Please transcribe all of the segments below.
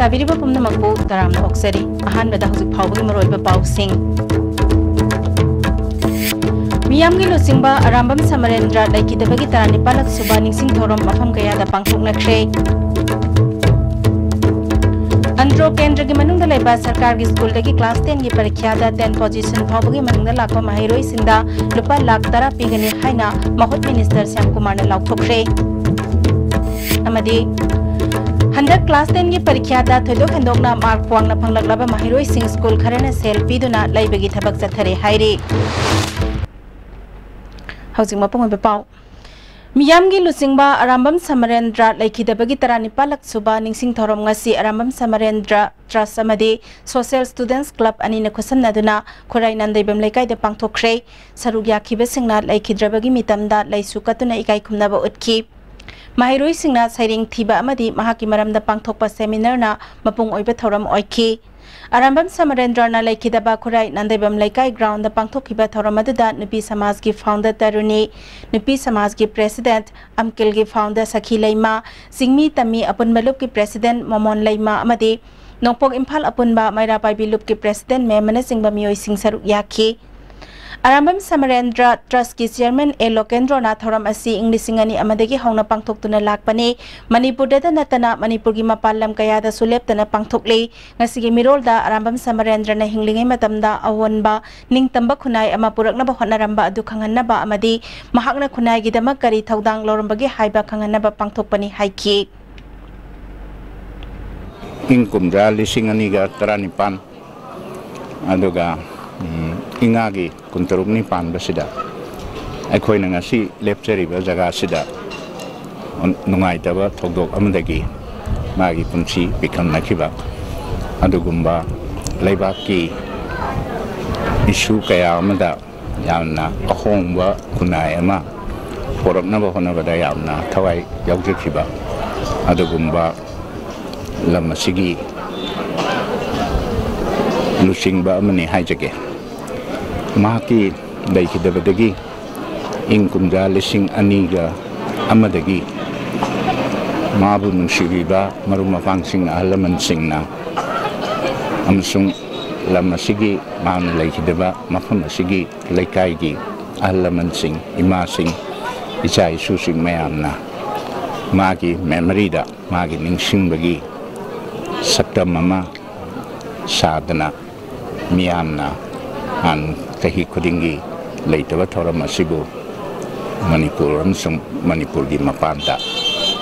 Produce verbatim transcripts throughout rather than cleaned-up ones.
ꯇꯥꯕꯤꯔꯤꯕ ꯄꯨꯝꯅꯃꯛꯄꯨ ꯇꯔꯥꯝꯅ ꯑꯣꯛꯆꯔꯤ꯫ ꯑꯍꯥꯟꯕꯗ ꯍꯧꯖꯤꯛ ꯐꯥꯎꯕꯒꯤ ꯃꯔꯨꯑꯣꯏꯕ ꯄꯥꯎꯁꯤꯡ꯫ ꯃꯤꯌꯥꯝꯒꯤ ꯂꯨꯆꯤꯡꯕ ꯑꯔꯥꯝꯕꯝ ꯁꯃꯔꯦꯟꯗ꯭ꯔ ꯂꯩꯈꯤꯗꯕꯒꯤ ꯇꯔꯥꯅꯤꯄꯥꯜꯂꯛ ꯁꯨꯕ ꯅꯤꯡꯁꯤꯡ ꯊꯧꯔꯝ ꯃꯐꯝ ꯀꯌꯥꯗ ꯄꯥꯡꯊꯣꯛꯅꯈ꯭ꯔꯦ꯫ ꯑꯟꯗ꯭ꯔꯣ ꯀꯦꯟꯗ꯭ꯔꯒꯤ ꯃꯅꯨꯡꯗ ꯂꯩꯕ ꯁꯔꯀꯥꯔꯒꯤ ꯁ꯭ꯀꯨꯜꯗꯒꯤ ꯀ꯭ꯂꯥꯁ ꯇꯦꯟꯒꯤ ꯄꯔꯤꯈ꯭ꯌꯥꯗ ꯇꯦꯟ ꯄꯣꯖꯤꯁꯟ ꯐꯥꯎꯕꯒꯤ ꯃꯅꯨꯡꯗ ꯂꯥꯛꯄ ꯃꯍꯩꯔꯣꯏꯁꯤꯡꯗ ꯂꯨꯄꯥ ꯂꯥꯈ ꯇꯔꯥ ꯄꯤꯒꯅꯤ ꯍꯥꯏꯅ ꯃꯍꯨꯠ ꯃꯤꯅꯤꯁꯇꯔ ꯁ꯭ꯌꯥꯝꯀꯨꯃꯥꯔꯅ ꯂꯥꯎꯊꯣꯛꯈ꯭ꯔꯦ꯫ ꯑꯃꯗꯤ ꯍꯟꯗꯛ ꯀ꯭ꯂꯥꯁ ꯇꯦꯟꯒꯤ ꯄꯔꯤꯈ꯭ꯌꯥꯗ ꯊꯣꯏꯗꯣꯛ ꯍꯦꯟꯗꯣꯛꯅ ꯃꯥꯔꯛ ꯋꯥꯡꯅ ꯐꯪꯂꯛꯂꯕ ꯃꯍꯩꯔꯣꯏꯁꯤꯡ ꯁ꯭ꯀꯨꯜ ꯈꯔꯅ ꯁꯦꯜ ꯄꯤꯗꯨꯅ ꯂꯩꯕꯒꯤ ꯊꯕꯛ ꯆꯠꯊꯔꯦ ꯍꯥꯏꯔꯤ꯫ ꯍꯧꯖꯤꯛ ꯃꯄꯨꯡ ꯑꯣꯏꯕ ꯄꯥꯎ꯫ ꯃꯤꯌꯥꯝꯒꯤ ꯂꯨꯆꯤꯡꯕ ꯑꯔꯥꯝꯕꯝ ꯁꯃꯔꯦꯟꯗ꯭ꯔ ꯂꯩꯈꯤꯗꯕꯒꯤ ꯇꯔꯥꯅꯤꯄꯥꯜꯂꯛ ꯁꯨꯕ ꯅꯤꯡꯁꯤꯡ ꯊꯧꯔꯝ ꯉꯁꯤ ꯑꯔꯥꯝꯕꯝ ꯁꯃꯔꯦꯟꯗ꯭ꯔ ꯇ꯭ꯔꯁ ꯑꯃꯗꯤ ꯁꯣꯁꯤꯌꯦꯜ ꯁ꯭ꯇꯨꯗꯦꯟꯠꯁ ꯀ꯭ꯂꯕ ꯑꯅꯤꯅ ꯈꯨꯠꯁꯝꯅꯗꯨꯅ ꯈꯨꯔꯥꯏ ꯅꯥꯟꯗꯩꯕꯝ ꯂꯩꯀꯥꯏꯗ ꯄꯥꯡꯊꯣꯛꯈ꯭ꯔꯦ꯫ ꯁꯔꯨꯛ ꯌꯥꯈꯤꯕꯁꯤꯡꯅ ꯂꯩꯈꯤꯗ꯭ꯔꯕꯒꯤ ꯃꯤꯇꯝꯗ ꯂꯩꯁꯨ ꯀꯠꯇꯨꯅ ꯏꯀꯥꯏ ꯈꯨꯝꯅꯕ ꯎꯠꯈꯤ꯫ ꯃꯍꯩꯔꯣꯏꯁꯤꯡꯅ ꯁꯩꯔꯦꯡ ꯊꯤꯕ ꯑꯃꯗꯤ ꯃꯍꯥꯛꯀꯤ ꯃꯔꯝꯗ ꯄꯥꯡꯊꯣꯛꯄ ꯁꯦꯃꯤꯅꯥꯔꯅ ꯃꯄꯨꯡ ꯑꯣꯏꯕ ꯊꯧꯔꯝ ꯑꯣꯏꯈꯤ꯫ ꯑꯔꯥꯝꯕꯝ ꯁꯃꯔꯦꯟꯗ꯭ꯔꯅ ꯂꯩꯈꯤꯗꯕ ꯈꯨꯔꯥꯏ ꯅꯥꯟꯗꯩꯕꯝ ꯂꯩꯀꯥꯏ ꯒ꯭ꯔꯥꯎꯟꯗ ꯄꯥꯡꯊꯣꯛꯈꯤꯕ ꯊꯧꯔꯝ ꯑꯗꯨꯗ ꯅꯨꯄꯤ ꯁꯃꯥꯖꯀꯤ ꯐꯥꯎꯟꯗꯔ ꯇꯔꯨꯅꯤ, ꯅꯨꯄꯤ ꯁꯃꯥꯖꯀꯤ ꯄ꯭ꯔꯦꯁꯤꯗꯦꯟꯠ ꯑꯝꯀꯤꯜꯒꯤ ꯐꯥꯎꯟꯗꯔ ꯁꯈꯤ ꯂꯩꯃ, ꯆꯤꯡꯃꯤ ꯇꯝꯃꯤ ꯑꯄꯨꯟꯕ ꯂꯨꯞꯀꯤ ꯄ꯭ꯔꯦꯁꯤꯗꯦꯟꯠ ꯃꯣꯃꯣꯟ ꯂꯩꯃ ꯑꯃꯗꯤ ꯅꯣꯡꯄꯣꯛ ꯏꯝꯐꯥꯜ ꯑꯄꯨꯟꯕ ꯃꯩꯔꯥ ꯄꯥꯏꯕꯤ ꯂꯨꯞꯀꯤ ꯄ꯭ꯔꯦꯁꯤꯗꯦꯟꯠ ꯃꯦꯝꯕꯅꯆꯤꯡꯕ ꯃꯤꯑꯣꯏꯁꯤꯡ ꯁꯔꯨꯛ ꯌꯥꯈꯤ꯫ ꯑꯔꯥꯝꯕꯝ ꯁꯃꯔꯦꯟꯗ꯭ꯔ ꯇ꯭ꯔꯁꯀꯤ ꯆꯤꯌꯔꯃꯦꯟ ꯑꯦ ꯂꯣꯀꯦꯟꯗ꯭ꯔꯣꯅ ꯊꯧꯔꯝ ꯑꯁꯤ ꯏꯪ ꯂꯤꯁꯤꯡ ꯑꯅꯤ ꯑꯃꯗꯒꯤ ꯍꯧꯅ ꯄꯥꯡꯊꯣꯛꯇꯨꯅ ꯂꯥꯛꯄꯅꯤ꯫ ꯃꯅꯤꯄꯨꯔꯗꯗ ꯅꯠꯇꯅ ꯃꯅꯤꯄꯨꯔꯒꯤ ꯃꯄꯥꯟ ꯂꯝ ꯀꯌꯥꯗꯁꯨ ꯂꯦꯞꯇꯅ ꯄꯥꯡꯊꯣꯛꯂꯤ꯫ ꯉꯁꯤꯒꯤ ꯃꯤꯔꯣꯜꯗ ꯑꯔꯥꯝꯕꯝ ꯁꯃꯔꯦꯟꯗ꯭ꯔꯅ ꯍꯤꯡꯂꯤꯉꯩ ꯃꯇꯝꯗ ꯑꯑꯣꯟꯕ, ꯅꯤꯡꯇꯝꯕ ꯈꯨꯟꯅꯥꯏ ꯑꯃ ꯄꯨꯔꯛꯅꯕ ꯍꯣꯠꯅꯔꯝꯕ ꯑꯗꯨ ꯈꯪꯍꯟꯅꯕ ꯑꯃꯗꯤ ꯃꯍꯥꯛꯅ ꯈꯨꯟꯅꯥꯏꯒꯤꯗꯃꯛ ꯀꯔꯤ ꯊꯧꯗꯥꯡ ꯂꯧꯔꯝꯕꯒꯦ ꯍꯥꯏꯕ ꯈꯪꯍꯟꯅꯕ ꯄꯥꯡꯊꯣꯛꯄꯅꯤ ꯍꯥꯏꯈꯤ꯫ ꯏꯪ ꯀꯨꯝꯖꯥ ꯂꯤꯁꯤꯡ ꯑꯅꯤꯒ ꯇꯔꯥꯅꯤꯄꯥꯟ, ꯑꯗꯨꯒ, ꯎꯝ, ꯏꯉꯥꯒꯤ ꯀꯨꯟꯇꯔꯨꯛꯅꯤ ꯄꯥꯟꯕꯁꯤꯗ ꯑꯩꯈꯣꯏꯅ ꯉꯁꯤ ꯂꯦꯞꯆꯔꯤꯕ ꯖꯒꯥꯁꯤꯗ ꯅꯨꯡꯉꯥꯏꯇꯕ ꯊꯧꯗꯣꯛ ꯑꯃꯗꯒꯤ ꯃꯥꯒꯤ ꯄꯨꯟꯁꯤ ꯄꯤꯈꯝꯅꯈꯤꯕ ꯑꯗꯨꯒꯨꯝꯕ ꯂꯩꯕꯥꯛꯀꯤ ꯏꯁꯨ ꯀꯌꯥ ꯑꯃꯗ ꯌꯥꯝꯅ ꯑꯍꯣꯡꯕ ꯈꯨꯟꯅꯥꯏ ꯑꯃ ꯄꯨꯔꯛꯅꯕ ꯍꯣꯠꯅꯕꯗ ꯌꯥꯝꯅ ꯊꯋꯥꯏ ꯌꯥꯎꯖꯈꯤꯕ ꯑꯗꯨꯒꯨꯝꯕ ꯂꯝ ꯑꯁꯤꯒꯤ ꯂꯨꯆꯤꯡꯕ ꯑꯃꯅꯤ ꯍꯥꯏꯖꯒꯦ꯫ ꯃꯍꯥꯛꯀꯤ ꯂꯩꯈꯤꯗꯕꯗꯒꯤ ꯏꯪ ꯀꯨꯝꯖꯥ ꯂꯤꯁꯤꯡ ꯑꯅꯤꯒ ꯑꯃꯗꯒꯤ ꯃꯥꯕꯨ ꯅꯨꯡꯁꯤꯕꯤꯕ ꯃꯔꯨꯞ ꯃꯄꯥꯡꯁꯤꯡ, ꯑꯍꯜ ꯂꯃꯟꯁꯤꯡꯅ ꯑꯃꯁꯨꯡ ꯂꯝ ꯑꯁꯤꯒꯤ, ꯃꯥꯅ ꯂꯩꯈꯤꯗꯕ ꯃꯐꯝ ꯑꯁꯤꯒꯤ ꯂꯩꯀꯥꯏꯒꯤ ꯑꯍꯜ ꯂꯃꯟꯁꯤꯡ, ꯏꯃꯥꯁꯤꯡ, ꯏꯆꯥ ꯏꯁꯨꯁꯤꯡ ꯃꯌꯥꯝꯅ ꯃꯥꯒꯤ memoryꯗ, ꯃꯥꯒꯤ ꯅꯤꯡꯁꯤꯡꯕꯒꯤ ꯁꯛꯇꯝ ꯑꯃ ꯁꯥꯗꯅ ꯃꯤꯌꯥꯝꯅ ꯆꯍꯤ ꯈꯨꯗꯤꯡꯒꯤ ꯂꯩꯇꯕ ꯊꯧꯔꯝ ꯑꯁꯤꯕꯨ ꯃꯅꯤꯄꯨꯔ ꯑꯃꯁꯨꯡ ꯃꯅꯤꯄꯨꯔꯒꯤ ꯃꯄꯥꯟꯗ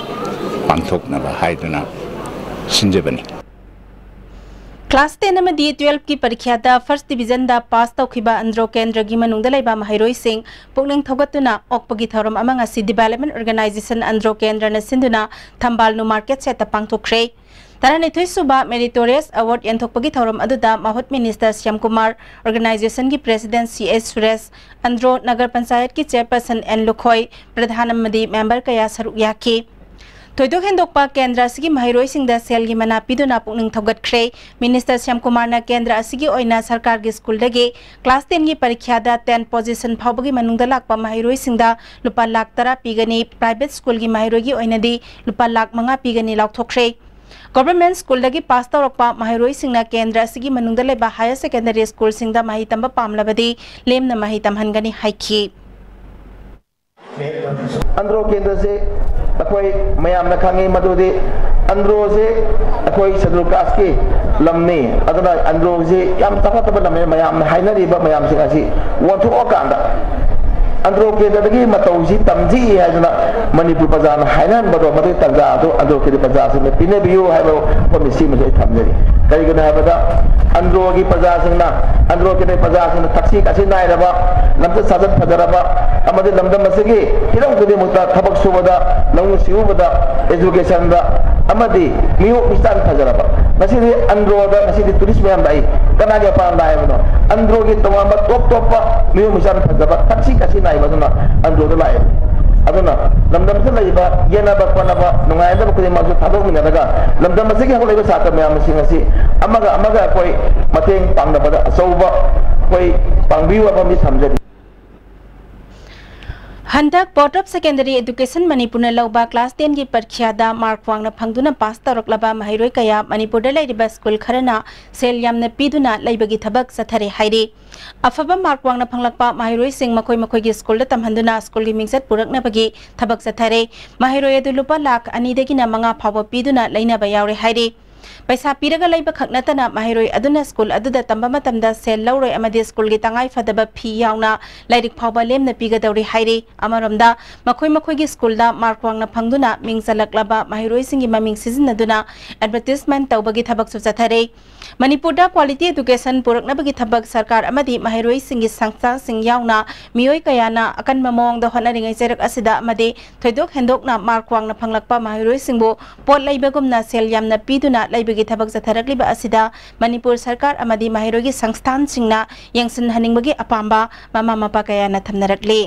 ꯄꯥꯡꯊꯣꯛꯅꯕ ꯍꯥꯏꯗꯨꯅ ꯁꯤꯟꯖꯕꯅꯤ꯫ Class ten ꯑꯃꯗꯤ twelveꯀꯤ ꯄꯔꯤꯈ꯭ꯌꯥꯗ first divisionꯗ pass ꯇꯧꯈꯤꯕ ꯑꯟꯗ꯭ꯔꯣ ꯀꯦꯟꯗ꯭ꯔꯒꯤ ꯃꯅꯨꯡꯗ ꯂꯩꯕ ꯃꯍꯩꯔꯣꯏꯁꯤꯡ ꯄꯨꯛꯅꯤꯡ ꯊꯧꯒꯠꯇꯨꯅ ꯑꯣꯛꯄꯒꯤ ꯊꯧꯔꯝ ꯑꯃ ꯉꯁꯤ Development Organisation ꯑꯟꯗ꯭ꯔꯣ ꯀꯦꯟꯗ꯭ꯔꯅ ꯁꯤꯟꯗꯨꯅ ꯊꯝꯕꯥꯜ New Market Setꯇ ꯄꯥꯡꯊꯣꯛꯈ꯭ꯔꯦ꯫ ꯇꯔꯥꯅꯤꯊꯣꯏ ꯁꯨꯕ Meritorious Award ꯌꯦꯟꯊꯣꯛꯄꯒꯤ ꯊꯧꯔꯝ ꯑꯗꯨꯗ ꯃꯍꯨꯠ Minister Shyamkumar, Organisationꯒꯤ President C S Suresh, Andro Nagar ꯄꯟꯆꯥꯌꯠꯀꯤ Chairperson ꯑꯦꯟ ꯂꯨꯈꯣꯏ, ꯄ꯭ꯔꯙꯥꯟ ꯑꯃꯗꯤ member ꯀꯌꯥ ꯁꯔꯨꯛ ꯌꯥꯈꯤ꯫ ꯊꯣꯏꯗꯣꯛ ꯍꯦꯟꯗꯣꯛꯄ ꯀꯦꯟꯗ꯭ꯔ ꯑꯁꯤꯒꯤ ꯃꯍꯩꯔꯣꯏꯁꯤꯡꯗ ꯁꯦꯜꯒꯤ ꯃꯅꯥ ꯄꯤꯗꯨꯅ ꯄꯨꯛꯅꯤꯡ ꯊꯧꯒꯠꯈ꯭ꯔꯦ꯫ Minister ꯁ꯭ꯌꯥꯝꯀꯨꯃꯥꯔꯅ ꯀꯦꯟꯗ꯭ꯔ ꯑꯁꯤꯒꯤ ꯑꯣꯏꯅ ꯁꯔꯀꯥꯔꯒꯤ ꯁ꯭ꯀꯨꯜꯗꯒꯤ class tenꯒꯤ ꯄꯔꯤꯈ꯭ꯌꯥꯗ ten position ꯐꯥꯎꯕꯒꯤ ꯃꯅꯨꯡꯗ ꯂꯥꯛꯄ ꯃꯍꯩꯔꯣꯏꯁꯤꯡꯗ ꯂꯨꯄꯥ ꯂꯥꯈ ꯇꯔꯥ ꯄꯤꯒꯅꯤ, private ꯁ꯭ꯀꯨꯜꯒꯤ ꯃꯍꯩꯔꯣꯏꯒꯤ ꯑꯣꯏꯅꯗꯤ ꯂꯨꯄꯥ ꯂꯥꯈ ꯃꯉꯥ ꯄꯤꯒꯅꯤ ꯂꯥꯎꯊꯣꯛꯈ꯭ꯔꯦ꯫ Government ꯁ꯭ꯀꯨꯜꯗꯒꯤ pass ꯇꯧꯔꯛꯄ ꯃꯍꯩꯔꯣꯏꯁꯤꯡꯅ ꯀꯦꯟꯗ꯭ꯔ ꯑꯁꯤꯒꯤ ꯃꯅꯨꯡꯗ ꯂꯩꯕ higher secondary ꯁ꯭ꯀꯨꯜꯁꯤꯡꯗ ꯃꯍꯩ ꯇꯝꯕ ꯄꯥꯝꯂꯕꯗꯤ ꯂꯦꯝꯅ ꯃꯍꯩ ꯇꯝꯍꯟꯒꯅꯤ ꯍꯥꯏꯈꯤ꯫ ꯑꯟꯗ꯭ꯔꯣ ꯀꯦꯟꯗ꯭ꯔꯁꯦ ꯑꯩꯈꯣꯏ ꯃꯌꯥꯝꯅ ꯈꯪꯉꯤ, ꯃꯗꯨꯗꯤ ꯑꯟꯗ꯭ꯔꯣꯁꯦ ꯑꯩꯈꯣꯏ schedule casteꯀꯤ ꯂꯝꯅꯤ꯫ ꯑꯗꯨꯅ ꯑꯟꯗ꯭ꯔꯣꯁꯤ ꯌꯥꯝ ꯆꯥꯎꯈꯠꯇꯕ ꯂꯝꯅꯤ꯫ ꯃꯌꯥꯝꯅ ꯍꯥꯏꯅꯔꯤꯕ ꯃꯌꯥꯝꯁꯤꯡ ꯑꯁꯤ ꯑꯣꯟꯊꯣꯛꯑꯀꯥꯟꯗ ꯑꯟꯗ꯭ꯔꯣ ꯀꯦꯟꯗ꯭ꯔꯗꯒꯤ ꯃꯇꯧꯁꯤ ꯇꯝꯁꯤ ꯍꯥꯏꯗꯨꯅ ꯃꯅꯤꯄꯨꯔ ꯄ꯭ꯔꯖꯥꯅ ꯍꯥꯏꯅꯍꯟꯕꯗꯣ, ꯃꯗꯨꯒꯤ ꯇꯥꯟꯖꯥ ꯑꯗꯨ ꯑꯟꯗ꯭ꯔꯣ ꯀꯦꯟꯗ꯭ꯔ ꯄ꯭ꯔꯖꯥꯁꯤꯡꯅ ꯄꯤꯅꯕꯤꯌꯨ ꯍꯥꯏꯕ ꯋꯥꯐꯝ ꯁꯤꯃꯁꯨ ꯑꯩ ꯊꯝꯖꯔꯤ꯫ ꯀꯔꯤꯒꯤꯅꯣ ꯍꯥꯏꯕꯗ ꯑꯟꯗ꯭ꯔꯣꯒꯤ ꯄ꯭ꯔꯖꯥꯁꯤꯡꯅ, ꯑꯟꯗ꯭ꯔꯣ ꯀꯦꯟꯗ꯭ꯔꯒꯤ ꯄ꯭ꯔꯖꯥꯁꯤꯡꯅ ꯊꯛꯁꯤ ꯈꯥꯁꯤ ꯅꯥꯏꯔꯕ, ꯂꯝꯆꯠ ꯁꯥꯖꯠ ꯐꯖꯔꯕ ꯑꯃꯗꯤ ꯂꯝꯗꯝ ꯑꯁꯤꯒꯤ ꯍꯤꯔꯝ ꯈꯨꯗꯤꯡꯃꯛꯇ ꯊꯕꯛ ꯁꯨꯕꯗ, ꯂꯧꯎ ꯁꯤꯡꯎꯕꯗ, educationꯗ ꯑꯃꯗꯤ ꯃꯤꯑꯣ ꯃꯤꯆꯥꯟ ꯐꯖꯔꯕ꯫ ꯉꯁꯤꯗꯤ ꯑꯟꯗ꯭ꯔꯣꯗ, ꯉꯁꯤꯗꯤ tourist ꯃꯌꯥꯝ ꯂꯥꯛꯏ꯫ ꯀꯅꯥꯒꯤ ꯃꯄꯥꯟ ꯂꯥꯛꯑꯦ ꯍꯥꯏꯕꯅꯣ? ꯑꯟꯗ꯭ꯔꯣꯒꯤ ꯇꯣꯉꯥꯟꯕ top topꯄ ꯃꯤꯑꯣ ꯃꯤꯆꯥꯟ ꯐꯖꯕ, ꯊꯛꯁꯤ ꯈꯥꯁꯤ ꯅꯥꯏꯕ ꯑꯗꯨꯅ ꯑꯟꯗ꯭ꯔꯣꯗ ꯂꯥꯛꯑꯦ꯫ ꯑꯗꯨꯅ ꯂꯝꯗꯝꯁꯤꯗ ꯂꯩꯔꯤꯕ ꯌꯦꯠꯅꯕ ꯈꯣꯠꯅꯕ, ꯅꯨꯡꯉꯥꯏꯅꯗꯕ ꯈꯨꯗꯤꯡꯃꯛꯁꯨ ꯊꯥꯗꯣꯛꯃꯤꯟꯅꯔꯒ ꯂꯝꯗꯝ ꯑꯁꯤꯒꯤ ꯍꯧꯒꯠꯂꯛꯏꯕ ꯁꯥꯇ꯭ꯔ ꯃꯌꯥꯝꯁꯤꯡ ꯑꯁꯤ ꯑꯃꯒ ꯑꯃꯒ ꯑꯩꯈꯣꯏ ꯃꯇꯦꯡ ꯄꯥꯡꯅꯕꯗ ꯑꯆꯧꯕ ꯑꯩꯈꯣꯏ ꯄꯥꯡꯕꯤꯌꯨ ꯍꯥꯏꯕ ꯑꯃꯗꯤ ꯊꯝꯖꯔꯤ꯫ ꯍꯟꯗꯛ Board of Secondary Education ꯃꯅꯤꯄꯨꯔꯅ ꯂꯧꯕ class ten ꯒꯤ ꯄꯔꯤꯈ꯭ꯌꯥꯗ mark ꯋꯥꯡꯅ ꯐꯪꯗꯨꯅ pass ꯇꯧꯔꯛꯂꯕ ꯃꯍꯩꯔꯣꯏ ꯀꯌꯥ ꯃꯅꯤꯄꯨꯔꯗ ꯂꯩꯔꯤꯕ school ꯈꯔꯅ ꯁꯦꯜ ꯌꯥꯝꯅ ꯄꯤꯗꯨꯅ ꯂꯩꯕꯒꯤ ꯊꯕꯛ ꯆꯠꯊꯔꯦ ꯍꯥꯏꯔꯤ꯫ ꯑꯐꯕ mark ꯋꯥꯡꯅ ꯐꯪꯂꯛꯄ ꯃꯍꯩꯔꯣꯏꯁꯤꯡ ꯃꯈꯣꯏ ꯃꯈꯣꯏꯒꯤ school ꯗ ꯇꯝꯍꯟꯗꯨꯅ school ꯒꯤ ꯃꯤꯡꯆꯠ ꯄꯨꯔꯛꯅꯕꯒꯤ ꯊꯕꯛ ꯆꯠꯊꯔꯦ꯫ ꯃꯍꯩꯔꯣꯏ ꯑꯗꯨ ꯂꯨꯄꯥ ꯂꯥꯈ ꯑꯅꯤꯗꯒꯤꯅ ꯃꯉꯥ ꯐꯥꯎꯕ ꯄꯤꯗꯨꯅ ꯂꯩꯅꯕ ꯌꯥꯎꯔꯦ ꯍꯥꯏꯔꯤ꯫ ꯄꯩꯁꯥ ꯄꯤꯔꯒ ꯂꯩꯕ ꯈꯛ ꯅꯠꯇꯅ ꯃꯍꯩꯔꯣꯏ ꯑꯗꯨꯅ school ꯑꯗꯨꯗ ꯇꯝꯕ ꯃꯇꯝꯗ ꯁꯦꯜ ꯂꯧꯔꯣꯏ ꯑꯃꯗꯤ school ꯒꯤ ꯇꯉꯥꯏ ꯐꯗꯕ ꯐꯤ ꯌꯥꯎꯅ ꯂꯥꯏꯔꯤꯛ ꯐꯥꯎꯕ ꯂꯦꯝꯅ ꯄꯤꯒꯗꯧꯔꯤ ꯍꯥꯏꯔꯤ꯫ ꯑꯃꯔꯣꯝꯗ ꯃꯈꯣꯏ ꯃꯈꯣꯏꯒꯤ school ꯗ mark ꯋꯥꯡꯅ ꯐꯪꯗꯨꯅ ꯃꯤꯡ ꯆꯜꯂꯛꯂꯕ ꯃꯍꯩꯔꯣꯏꯁꯤꯡꯒꯤ ꯃꯃꯤꯡ ꯁꯤꯖꯤꯟꯅꯗꯨꯅ advertisement ꯇꯧꯕꯒꯤ ꯊꯕꯛꯁꯨ ꯆꯠꯊꯔꯦ꯫ ꯃꯅꯤꯄꯨꯔꯗ quality education ꯄꯨꯔꯛꯅꯕꯒꯤ ꯊꯕꯛ ꯁꯔꯀꯥꯔ ꯑꯃꯗꯤ ꯃꯍꯩꯔꯣꯏꯁꯤꯡꯒꯤ ꯁꯪꯁꯊꯥꯁꯤꯡ ꯌꯥꯎꯅ ꯃꯤꯑꯣꯏ ꯀꯌꯥꯅ ꯑꯀꯟꯕ ꯃꯑꯣꯡꯗ ꯍꯣꯠꯅꯔꯤꯉꯩ ꯆꯩꯔꯛ ꯑꯁꯤꯗ ꯑꯃꯗꯤ ꯊꯣꯏꯗꯣꯛ ꯍꯦꯟꯗꯣꯛꯅ mark ꯋꯥꯡꯅ ꯐꯪꯂꯛꯄ ꯃꯍꯩꯔꯣꯏꯁꯤꯡꯕꯨ ꯄꯣꯠ ꯂꯩꯕꯒꯨꯝꯅ ꯁꯦꯜ ꯌꯥꯝꯅ ꯄꯤꯗꯨꯅ ꯂꯩꯕꯒꯤ ꯊꯕꯛ ꯆꯠꯊꯔꯛꯂꯤꯕ ꯑꯁꯤꯗ ꯃꯅꯤꯄꯨꯔ ꯁꯔꯀꯥꯔ ꯑꯃꯗꯤ ꯃꯍꯩꯔꯣꯏꯒꯤ ꯁꯪꯁꯊꯥꯟꯁꯤꯡꯅ ꯌꯦꯡꯁꯤꯟꯍꯟꯅꯤꯡꯕꯒꯤ ꯑꯄꯥꯝꯕ ꯃꯃꯥ ꯃꯄꯥ ꯀꯌꯥꯅ ꯊꯝꯅꯔꯛꯂꯤ꯫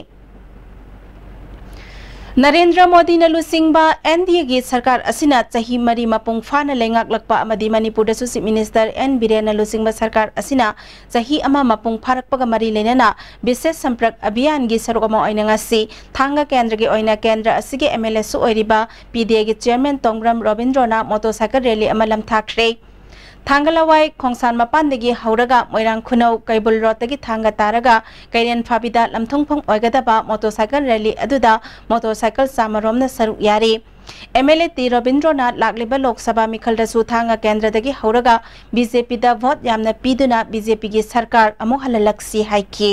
ꯅꯔꯦꯟꯗ꯭ꯔ ꯃꯣꯗꯤꯅ ꯂꯨꯆꯤꯡꯕ N D A ꯒꯤ ꯁꯔꯀꯥꯔ ꯑꯁꯤꯅ ꯆꯍꯤ ꯃꯔꯤ ꯃꯄꯨꯡ ꯐꯥꯅ ꯂꯩꯉꯥꯛꯂꯛꯄ ꯑꯃꯗꯤ ꯃꯅꯤꯄꯨꯔꯗꯁꯨ Chief Minister N ꯕꯤꯔꯦꯟꯅ ꯂꯨꯆꯤꯡꯕ ꯁꯔꯀꯥꯔ ꯑꯁꯤꯅ ꯆꯍꯤ ꯑꯃ ꯃꯄꯨꯡ ꯐꯥꯔꯛꯄꯒ ꯃꯔꯤ ꯂꯩꯅꯅ ꯕꯤꯁꯦꯁ ꯁꯝꯄ꯭ꯔꯛ ꯑꯚꯤꯌꯥꯟꯒꯤ ꯁꯔꯨꯛ ꯑꯃ ꯑꯣꯏꯅ ꯉꯁꯤ ꯊꯥꯡꯒ ꯀꯦꯟꯗ꯭ꯔꯒꯤ ꯑꯣꯏꯅ ꯀꯦꯟꯗ꯭ꯔ ꯑꯁꯤꯒꯤ M L A ꯁꯨ ꯑꯣꯏꯔꯤꯕ P D A ꯒꯤ chairman ꯇꯣꯡꯕ꯭ꯔꯝ ꯔꯣꯕꯤꯟꯗ꯭ꯔꯣꯅ motorcycle rally ꯑꯃ ꯂꯝꯊꯥꯈ꯭ꯔꯦ꯫ ꯊꯥꯡꯒ ꯂꯋꯥꯏ ꯈꯣꯡꯁꯥꯟ ꯃꯄꯥꯟꯗꯒꯤ ꯍꯧꯔꯒ ꯃꯣꯏꯔꯥꯡ ꯈꯨꯅꯧ ꯀꯩꯕꯨꯜ ꯔꯣꯗꯇꯒꯤ ꯊꯥꯡꯒ ꯇꯥꯔꯒ ꯀꯩꯔꯦꯟ ꯐꯥꯕꯤꯗ ꯂꯝꯊꯨꯡꯐꯝ ꯑꯣꯏꯒꯗꯕ motorcycle rally ꯑꯗꯨꯗ motorcycle ꯆꯥꯃꯔꯣꯝꯅ ꯁꯔꯨꯛ ꯌꯥꯔꯤ꯫ M L A ꯇꯤ ꯔꯣꯕꯤꯟꯗ꯭ꯔꯣꯅ ꯂꯥꯛꯂꯤꯕ ꯂꯣꯛ ꯁꯚꯥ ꯃꯤꯈꯜꯗꯁꯨ ꯊꯥꯡꯒ ꯀꯦꯟꯗ꯭ꯔꯗꯒꯤ ꯍꯧꯔꯒ B J P ꯗ vote ꯌꯥꯝꯅ ꯄꯤꯗꯨꯅ B J P ꯒꯤ ꯁꯔꯀꯥꯔ ꯑꯃꯨꯛ ꯍꯜꯍꯜꯂꯛꯁꯤ ꯍꯥꯏꯈꯤ꯫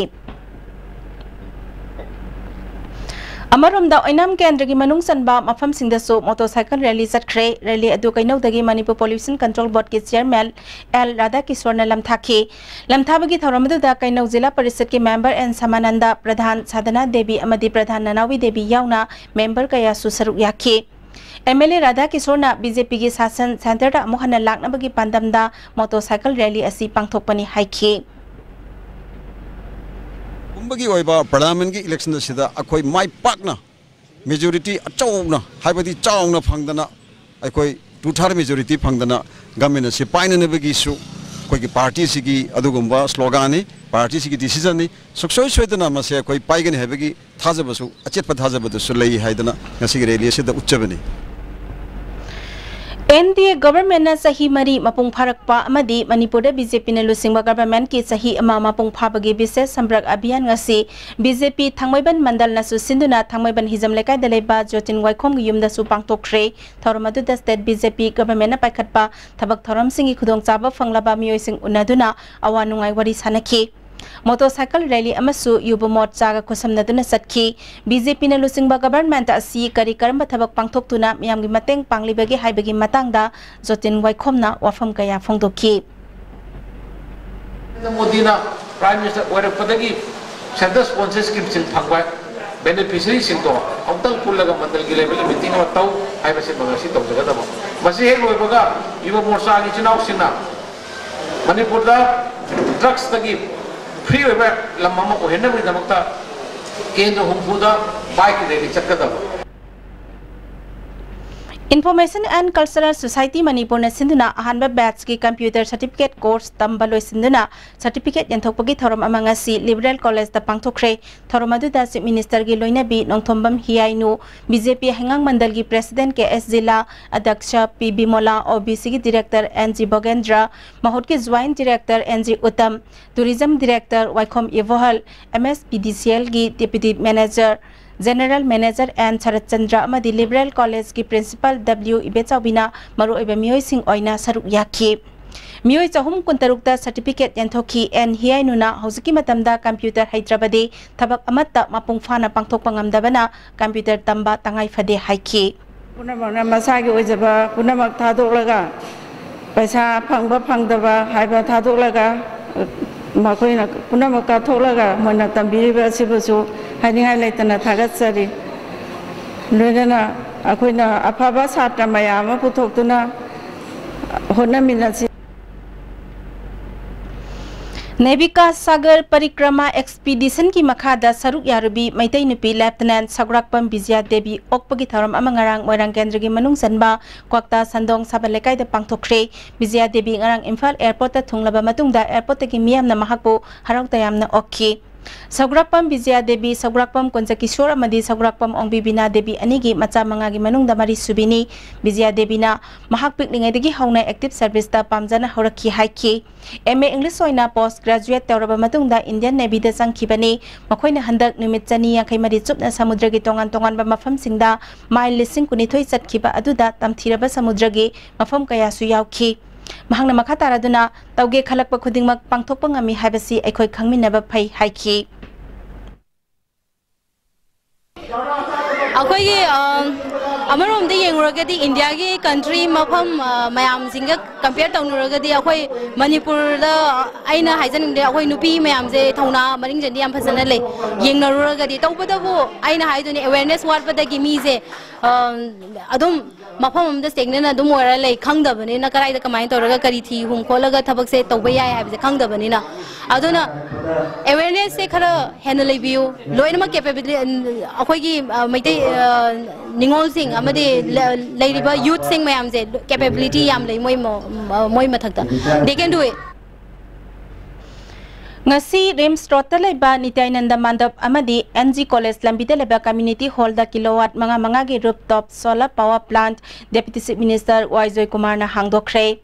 ꯑꯃꯔꯣꯝꯗ ꯑꯣꯏꯅꯥꯝ ꯀꯦꯟꯗ꯭ꯔꯒꯤ ꯃꯅꯨꯡ ꯆꯟꯕ ꯃꯐꯝꯁꯤꯡꯗꯁꯨ motorcycle rally ꯆꯠꯈ꯭ꯔꯦ꯫ Rally ꯑꯗꯨ ꯀꯩꯅꯧꯗꯒꯤ ꯃꯅꯤꯄꯨꯔ Pollution Control Board ꯀꯤ chairman L ꯔꯥꯙꯥꯀꯤꯁꯣꯔꯅ ꯂꯝꯊꯥꯈꯤ꯫ ꯂꯝꯊꯥꯕꯒꯤ ꯊꯧꯔꯝ ꯑꯗꯨꯗ ꯀꯩꯅꯧ ꯖꯤꯂꯥ ꯄꯔꯤꯁꯠꯀꯤ member N ꯁꯃꯥꯅꯟꯗ, ꯄ꯭ꯔꯙꯥꯟ ꯁꯥꯗꯅꯥ ꯗꯦꯕꯤ ꯑꯃꯗꯤ ꯄ꯭ꯔꯙꯥꯟ ꯅꯅꯥꯎꯕꯤ ꯗꯦꯕꯤ ꯌꯥꯎꯅ member ꯀꯌꯥꯁꯨ ꯁꯔꯨꯛ ꯌꯥꯈꯤ꯫ M L A ꯔꯥꯙꯥꯀꯤꯁꯣꯔꯅ B J P ꯒꯤ ꯁꯥꯁꯟ centre ꯗ ꯑꯃꯨꯛ ꯍꯟꯅ ꯂꯥꯛꯅꯕꯒꯤ ꯄꯥꯟꯗꯝꯗ motorcycle rally ꯑꯁꯤ ꯄꯥꯡꯊꯣꯛꯄꯅꯤ ꯍꯥꯏꯈꯤ꯫ ꯀꯨꯝꯕꯒꯤ ꯑꯣꯏꯕ parliament ꯀꯤ election ꯑꯁꯤꯗ ꯑꯩꯈꯣꯏ ꯃꯥꯏ ꯄꯥꯛꯅ majority ꯑꯆꯧꯅ, ꯍꯥꯏꯕꯗꯤ ꯆꯥꯎꯅ ꯐꯪꯗꯅ ꯑꯩꯈꯣꯏ two third majority ꯐꯪꯗꯅ government ꯑꯁꯤ ꯄꯥꯏꯅꯅꯕꯒꯤꯁꯨ ꯑꯩꯈꯣꯏꯒꯤ ꯄꯥꯔꯇꯤꯁꯤꯒꯤ ꯑꯗꯨꯒꯨꯝꯕ ꯁ꯭ꯂꯣꯒꯥꯟꯅꯤ, ꯄꯥꯔꯇꯤꯁꯤꯒꯤ ꯗꯤꯁꯤꯖꯟꯅꯤ꯫ ꯁꯨꯡꯁꯣꯏ ꯁꯣꯏꯗꯅ ꯃꯁꯦ ꯑꯩꯈꯣꯏ ꯄꯥꯏꯒꯅꯤ ꯍꯥꯏꯕꯒꯤ ꯊꯥꯖꯕꯁꯨ, ꯑꯆꯦꯠꯄ ꯊꯥꯖꯕꯗꯨꯁꯨ ꯂꯩ ꯍꯥꯏꯗꯅ ꯉꯁꯤꯒꯤ ꯔꯦꯂꯤ ꯑꯁꯤꯗ ꯎꯠꯆꯕꯅꯤ꯫ ꯑꯦꯟ ꯗꯤ ꯑꯦ ꯒꯚꯔꯟꯃꯦꯟꯠꯅ ꯆꯍꯤ ꯃꯔꯤ ꯃꯄꯨꯡ ꯐꯥꯔꯛꯄ ꯑꯃꯗꯤ ꯃꯅꯤꯄꯨꯔꯗ ꯕꯤ ꯖꯦ ꯄꯤꯅ ꯂꯨꯆꯤꯡꯕ ꯒꯚꯔꯟꯃꯦꯟꯠꯀꯤ ꯆꯍꯤ ꯑꯃ ꯃꯄꯨꯡ ꯐꯥꯕꯒꯤ ꯕꯤꯁꯦꯁ ꯁꯝꯄꯔꯛ ꯑꯚꯤꯌꯥꯟ ꯉꯁꯤ ꯕꯤ ꯖꯦ ꯄꯤ ꯊꯥꯡꯃꯩꯕꯟ ꯃꯟꯗꯜꯅꯁꯨ ꯁꯤꯟꯗꯨꯅ ꯊꯥꯡꯃꯩꯕꯟ ꯍꯤꯖꯝ ꯂꯩꯀꯥꯏꯗ ꯂꯩꯕ ꯖꯣꯇꯤꯟ ꯋꯥꯏꯈꯣꯝꯒꯤ ꯌꯨꯝꯗꯁꯨ ꯄꯥꯡꯊꯣꯛꯈ꯭ꯔꯦ꯫ ꯊꯧꯔꯝ ꯑꯗꯨꯗ ꯁ꯭ꯇꯦꯠ ꯕꯤ ꯖꯦ ꯄꯤ ꯒꯚꯔꯟꯃꯦꯟꯠꯅ ꯄꯥꯏꯈꯠꯄ ꯊꯕꯛ ꯊꯧꯔꯝꯁꯤꯡꯒꯤ ꯈꯨꯗꯣꯡꯆꯥꯕ ꯐꯪꯂꯕ ꯃꯤꯑꯣꯏꯁꯤꯡ ꯎꯅꯗꯨꯅ ꯑꯋꯥ ꯅꯨꯡꯉꯥꯏ ꯋꯥꯔꯤ ꯁꯥꯅꯈꯤ꯫ ꯃꯣꯇꯣꯔꯁꯥꯏꯀꯜ ꯔꯦꯂꯤ ꯑꯃꯁꯨ ꯌꯨꯕ ꯃꯣꯔꯆꯥꯒ ꯈꯨꯠꯁꯝꯅꯗꯨꯅ ꯆꯠꯈꯤ꯫ ꯕꯤ ꯖꯦ ꯄꯤꯅ ꯂꯨꯆꯤꯡꯕ ꯒꯚꯔꯟꯃꯦꯟꯠ ꯑꯁꯤ ꯀꯔꯤ ꯀꯔꯝꯕ ꯊꯕꯛ ꯄꯥꯡꯊꯣꯛꯇꯨꯅ ꯃꯤꯌꯥꯝꯒꯤ ꯃꯇꯦꯡ ꯄꯥꯡꯂꯤꯕꯒꯦ ꯍꯥꯏꯕꯒꯤ ꯃꯇꯥꯡꯗ ꯖꯣꯇꯤꯟ ꯋꯥꯏꯈꯣꯝꯅ ꯋꯥꯐꯝ ꯀꯌꯥ ꯐꯣꯡꯗꯣꯛꯈꯤ꯫ ꯅꯔꯦꯟꯗ꯭ꯔ ꯃꯣꯗꯤꯅ ꯄ꯭ꯔꯥꯏꯝ ꯃꯤꯅꯤꯁꯇꯔ ꯑꯣꯏꯔꯛꯄꯗꯒꯤ ꯁꯦꯟꯇ꯭ꯔꯦꯜ ꯁ꯭ꯄꯣꯟꯁꯔ ꯁ꯭ꯀꯤꯝꯁꯤꯡ ꯐꯪꯕ ꯕꯦꯅꯤꯐꯤꯁꯔꯤꯁꯤꯡꯗꯣ ꯑꯃꯨꯛꯇꯪ ꯄꯨꯜꯂꯒ ꯃꯟꯗꯜꯒꯤ ꯂꯦꯚꯦꯜꯗ ꯃꯤꯇꯤꯡ ꯑꯃ ꯇꯧ ꯍꯥꯏꯕꯁꯤꯃ ꯉꯁꯤ ꯇꯧꯖꯒꯗꯕ꯫ ꯃꯁꯤ ꯍꯦꯛ ꯂꯣꯏꯕꯒ ꯌꯨꯕ ꯃꯣꯔꯆꯥꯒꯤ ꯏꯆꯤꯟ ꯏꯅꯥꯎꯁꯤꯡꯅ ꯃꯅꯤꯄꯨꯔꯗ ꯗ꯭ꯔꯒꯁꯇꯒꯤ ꯐ꯭ꯔꯤ ꯑꯣꯏꯕ ꯂꯝ ꯑꯃ ꯑꯣꯏꯍꯟꯅꯕꯒꯤꯗꯃꯛꯇ ꯀꯦꯟꯗ꯭ꯔ ꯍꯨꯝꯐꯨꯗ ꯕꯥꯏꯛ ꯔꯦꯂꯤ ꯆꯠꯀꯗꯕ꯫ Information and Cultural Society ꯃꯅꯤꯄꯨꯔꯅ ꯁꯤꯟꯗꯨꯅ ꯑꯍꯥꯟꯕ ꯕꯦꯠꯆꯀꯤ ꯀꯝꯄ꯭ꯌꯨꯇꯔ ꯁꯔꯇꯤꯐꯤꯀꯦꯠ ꯀꯣꯔꯁ ꯇꯝꯕ ꯂꯣꯏꯁꯤꯟꯗꯨꯅ ꯁꯔꯇꯤꯐꯤꯀꯦꯠ ꯌꯦꯟꯊꯣꯛꯄꯒꯤ ꯊꯧꯔꯝ ꯑꯃ ꯉꯁꯤ ꯂꯤꯕꯔꯦꯜ ꯀꯣꯂꯦꯖꯇ ꯄꯥꯡꯊꯣꯛꯈ꯭ꯔꯦ꯫ ꯊꯧꯔꯝ ꯑꯗꯨꯗ ꯆꯤꯐ ꯃꯤꯅꯤꯁꯇꯔꯒꯤ ꯂꯣꯏꯅꯕꯤ ꯅꯣꯡꯊꯣꯝꯕꯝ ꯍꯤꯌꯥꯏꯅꯨ, ꯕꯤ ꯖꯦ ꯄꯤ ꯍꯩꯉꯥꯡ ꯃꯟꯗꯜꯒꯤ ꯄ꯭ꯔꯦꯁꯤꯗꯦꯟꯠ ꯀꯦ ꯑꯦꯁ ꯖꯤꯂꯥ, ꯑꯗ꯭ꯌꯛꯁ ꯄꯤ ꯕꯤꯃꯣꯂꯥ, ꯑꯣ ꯕꯤ ꯁꯤꯒꯤ ꯗꯤꯔꯦꯛꯇꯔ ꯑꯦꯟ ꯖꯤ ꯚꯣꯒꯦꯟꯗ꯭ꯔ, ꯃꯍꯨꯠꯀꯤ joint director N G Uttam, tourism director Waikhom Ibohal, M S P D C ꯑꯦꯜꯒꯤ deputy manager, general manager N Sarat Chandra ꯑꯃꯗꯤ ꯂꯤꯕꯔꯦꯜ ꯀꯣꯂꯦꯖꯀꯤ ꯄ꯭ꯔꯤꯟꯁꯤꯄꯥꯜ ꯗꯕ꯭ꯂꯤꯎ ꯏꯕꯦꯆꯥꯎꯕꯤꯅ ꯃꯔꯨꯑꯣꯏꯕ ꯃꯤꯑꯣꯏꯁꯤꯡ ꯑꯣꯏꯅ ꯁꯔꯨꯛ ꯌꯥꯈꯤ꯫ ꯃꯤꯑꯣꯏ ꯆꯍꯨꯝ ꯀꯨꯟꯇꯔꯨꯛꯇ ꯁꯔꯇꯤꯐꯤꯀꯦꯠ ꯌꯦꯟꯊꯣꯛꯈꯤ꯫ ꯑꯦꯟ ꯍꯤꯌꯥꯏꯅꯨꯅ ꯍꯧꯖꯤꯛꯀꯤ ꯃꯇꯝꯗ ꯀꯝꯄ꯭ꯌꯨꯇꯔ ꯍꯩꯇ꯭ꯔꯕꯗꯤ ꯊꯕꯛ ꯑꯃꯠꯇ ꯃꯄꯨꯡ ꯐꯥꯅ ꯄꯥꯡꯊꯣꯛꯄ ꯉꯝꯗꯕꯅ ꯀꯝꯄ꯭ꯌꯨꯇꯔ ꯇꯝꯕ ꯇꯉꯥꯏ ꯐꯗꯦ ꯍꯥꯏꯈꯤ꯫ ꯄꯨꯝꯅꯃꯛꯅ ꯃꯁꯥꯒꯤ ꯑꯣꯏꯖꯕ ꯄꯨꯝꯅꯃꯛ ꯊꯥꯗꯣꯛꯂꯒ ꯄꯩꯁꯥ ꯐꯪꯕ ꯐꯪꯗꯕ ꯍꯥꯏꯕ ꯊꯥꯗꯣꯛꯂꯒ ꯃꯈꯣꯏꯅ ꯄꯨꯝꯅꯃꯛ ꯀꯠꯊꯣꯛꯂꯒ ꯃꯣꯏꯅ ꯇꯝꯕꯤꯔꯤꯕ ꯑꯁꯤꯕꯨꯁꯨ ꯍꯥꯏꯅꯤꯡꯉꯥꯏ ꯂꯩꯇꯅ ꯊꯥꯒꯠꯆꯔꯤ꯫ ꯂꯣꯏꯅꯅ ꯑꯩꯈꯣꯏꯅ ꯑꯐꯕ ꯁꯥꯇ꯭ꯔ ꯃꯌꯥꯝ ꯑꯃ ꯄꯨꯊꯣꯛꯇꯨꯅ ꯍꯣꯠꯅꯃꯤꯟꯅꯁꯤ꯫ ꯅꯦꯕꯤꯀꯥ ꯁꯥꯒꯔ ꯄꯔꯤꯀ꯭ꯔꯃꯥ ꯑꯦꯛꯁꯄꯤꯗꯤꯁꯟꯒꯤ ꯃꯈꯥꯗ ꯁꯔꯨꯛ ꯌꯥꯔꯨꯕꯤ ꯃꯩꯇꯩ ꯅꯨꯄꯤ ꯂꯦꯐꯇꯤꯅꯦꯟꯠ ꯁꯧꯒ꯭ꯔꯥꯛꯄꯝ ꯕꯤꯖꯌꯥ ꯗꯦꯕꯤ ꯑꯣꯛꯄꯒꯤ ꯊꯧꯔꯝ ꯑꯃ ꯉꯔꯥꯡ ꯃꯣꯏꯔꯥꯡ ꯀꯦꯟꯗ꯭ꯔꯒꯤ ꯃꯅꯨꯡ ꯆꯟꯕ ꯀ꯭ꯋꯥꯛꯇꯥ ꯁꯟꯗꯣꯡ ꯁꯥꯕꯜ ꯂꯩꯀꯥꯏꯗ ꯄꯥꯡꯊꯣꯛꯈ꯭ꯔꯦ꯫ ꯕꯤꯖꯌꯥ ꯗꯦꯕꯤ ꯉꯔꯥꯡ ꯏꯝꯐꯥꯜ ꯑꯦꯌꯔꯄꯣꯔꯠꯇ ꯊꯨꯡꯂꯕ ꯃꯇꯨꯡꯗ ꯑꯦꯌꯔꯄꯣꯔꯠꯇꯒꯤ ꯃꯤꯌꯥꯝꯅ ꯃꯍꯥꯛꯄꯨ ꯍꯔꯥꯎ ꯇꯌꯥꯝꯅ ꯑꯣꯛꯈꯤ꯫ ꯁꯧꯒ꯭ꯔꯥꯛꯄꯝ ꯕꯤꯖꯌꯥ ꯗꯦꯕꯤ, ꯁꯧꯒ꯭ꯔꯥꯛꯄꯝ ꯀꯨꯟꯖꯀꯤꯁꯣꯔ ꯑꯃꯗꯤ ꯁꯧꯒ꯭ꯔꯥꯛꯄꯝ ꯑꯣꯡꯕꯤ ꯕꯤꯅꯥ ꯗꯦꯕꯤ ꯑꯅꯤꯒꯤ ꯃꯆꯥ ꯃꯉꯥꯒꯤ ꯃꯅꯨꯡꯗ ꯃꯔꯤꯁꯨꯕꯤꯅꯤ꯫ ꯕꯤꯖꯌꯥ ꯗꯦꯕꯤꯅ ꯃꯍꯥꯛ ꯄꯤꯛꯂꯤꯉꯩꯗꯒꯤ ꯍꯧꯅ ꯑꯦꯛꯇꯤꯚ ꯁꯔꯚꯤꯁꯇ ꯄꯥꯝꯖꯅ ꯍꯧꯔꯛꯈꯤ ꯍꯥꯏꯈꯤ꯫ ꯑꯦꯝ ꯑꯦ ꯏꯪꯂꯤꯁ ꯑꯣꯏꯅ ꯄꯣꯁ ꯒ꯭ꯔꯦꯖꯨꯑꯦꯠ ꯇꯧꯔꯕ ꯃꯇꯨꯡꯗ ꯏꯟꯗꯤꯌꯟ ꯅꯦꯚꯤꯗ ꯆꯪꯈꯤꯕꯅꯤ꯫ ꯃꯈꯣꯏꯅ ꯍꯟꯗꯛ ꯅꯨꯃꯤꯠ ꯆꯅꯤ ꯌꯥꯡꯈꯩ ꯃꯔꯤ ꯆꯨꯞꯅ ꯁꯃꯨꯗ꯭ꯔꯒꯤ ꯇꯣꯉꯥꯟ ꯇꯣꯉꯥꯟꯕ ꯃꯐꯝꯁꯤꯡꯗ ꯃꯥꯏꯜ ꯂꯤꯁꯤꯡ ꯀꯨꯟꯅꯤꯊꯣꯏ ꯆꯠꯈꯤꯕ ꯑꯗꯨꯗ ꯇꯝꯊꯤꯔꯕ ꯁꯃꯨꯗ꯭ꯔꯒꯤ ꯃꯐꯝ ꯀꯌꯥꯁꯨ ꯌꯥꯎꯈꯤ꯫ ꯃꯍꯥꯛꯅ ꯃꯈꯥ ꯇꯥꯔꯗꯨꯅ, "ꯇꯧꯒꯦ ꯈꯜꯂꯛꯄ ꯈꯨꯗꯤꯡꯃꯛ ꯄꯥꯡꯊꯣꯛꯄ ꯉꯝꯃꯤ ꯍꯥꯏꯕꯁꯤ ꯑꯩꯈꯣꯏ ꯈꯪꯃꯤꯟꯅꯕ ꯐꯩ" ꯍꯥꯏꯈꯤ꯫ ꯑꯩꯈꯣꯏꯒꯤ, ꯑ, ꯑꯃꯔꯣꯝꯗ ꯌꯦꯡꯉꯨꯔꯒꯗꯤ ꯏꯟꯗꯤꯌꯥꯒꯤ ꯀꯟꯇ꯭ꯔꯤ ꯃꯐꯝ, ꯑ, ꯃꯌꯥꯝꯁꯤꯡꯒ ꯀꯝꯄꯤꯌꯔ ꯇꯧꯅꯔꯨꯔꯒꯗꯤ ꯑꯩꯈꯣꯏ ꯃꯅꯤꯄꯨꯔꯗ ꯑꯩꯅ ꯍꯥꯏꯖꯅꯤꯡꯗꯦ, ꯑꯩꯈꯣꯏ ꯅꯨꯄꯤ ꯃꯌꯥꯝꯁꯦ ꯊꯧꯅꯥ ꯃꯔꯤꯡꯖꯟꯗꯤ ꯌꯥꯝ ꯐꯖꯅ ꯂꯩ꯫ ꯌꯦꯡꯅꯔꯨꯔꯒꯗꯤ, ꯇꯧꯕꯇꯕꯨ ꯑꯩꯅ ꯍꯥꯏꯗꯨꯅꯤ, ꯑꯦꯋꯦꯔꯅꯦꯁ ꯋꯥꯠꯄꯗꯒꯤ ꯃꯤꯁꯦ, ꯑ, ꯑꯗꯨꯝ ꯃꯐꯝ ꯑꯃꯗ ꯁ꯭ꯇꯦꯒꯅꯦꯟ ꯑꯗꯨꯝ ꯑꯣꯏꯔ ꯂꯩ, ꯈꯪꯗꯕꯅꯤꯅ ꯀꯗꯥꯏꯗ ꯀꯃꯥꯏꯅ ꯇꯧꯔꯒ ꯀꯔꯤ ꯊꯤ ꯍꯨꯝ ꯈꯣꯠꯂꯒ ꯊꯕꯛꯁꯦ ꯇꯧꯕ ꯌꯥꯏ ꯍꯥꯏꯕꯁꯦ ꯈꯪꯗꯕꯅꯤꯅ꯫ ꯑꯗꯨꯅ ꯑꯦꯋꯦꯔꯅꯦꯁꯁꯦ ꯈꯔ ꯍꯦꯟꯅ ꯂꯩꯕꯤꯌꯨ꯫ ꯂꯣꯏꯅꯃꯛ ꯀꯦꯄꯦꯕꯤꯂꯤ-, ꯑꯩꯈꯣꯏꯒꯤ, ꯑ, ꯃꯩꯇꯩ, ꯑ, ꯅꯤꯉꯣꯜꯁꯤꯡ ꯑꯃꯗꯤ ꯂ-, ꯂꯩꯔꯤꯕ ꯌꯨꯠꯁꯤꯡ ꯃꯌꯥꯝꯁꯦ ꯀꯦꯄꯦꯕꯤꯂꯤꯇꯤ ꯌꯥꯝ ꯂꯩ ꯃꯣꯏ ꯃ-, ꯃ-, ꯃꯣꯏ ꯃꯊꯛꯇ꯫ They can do it. ꯉꯁꯤ ꯔꯤꯝꯁ ꯔꯣꯗꯇ ꯂꯩꯕ ꯅꯤꯇ꯭ꯌꯥꯅꯟꯗ ꯃꯥꯟꯗꯞ ꯑꯃꯗꯤ ꯑꯦꯟ ꯖꯤ ꯀꯣꯂꯦꯖ ꯂꯝꯕꯤꯗ ꯂꯩꯕ ꯀꯝꯃ꯭ꯌꯨꯅꯤꯇꯤ ꯍꯣꯜꯗ ꯀꯤꯂꯣꯋꯥꯠ ꯃꯉꯥ ꯃꯉꯥꯒꯤ rooftop solar power plant deputy chief minister Y ꯖꯣꯏꯀꯨꯃꯥꯔꯅ ꯍꯥꯡꯗꯣꯛꯈ꯭ꯔꯦ꯫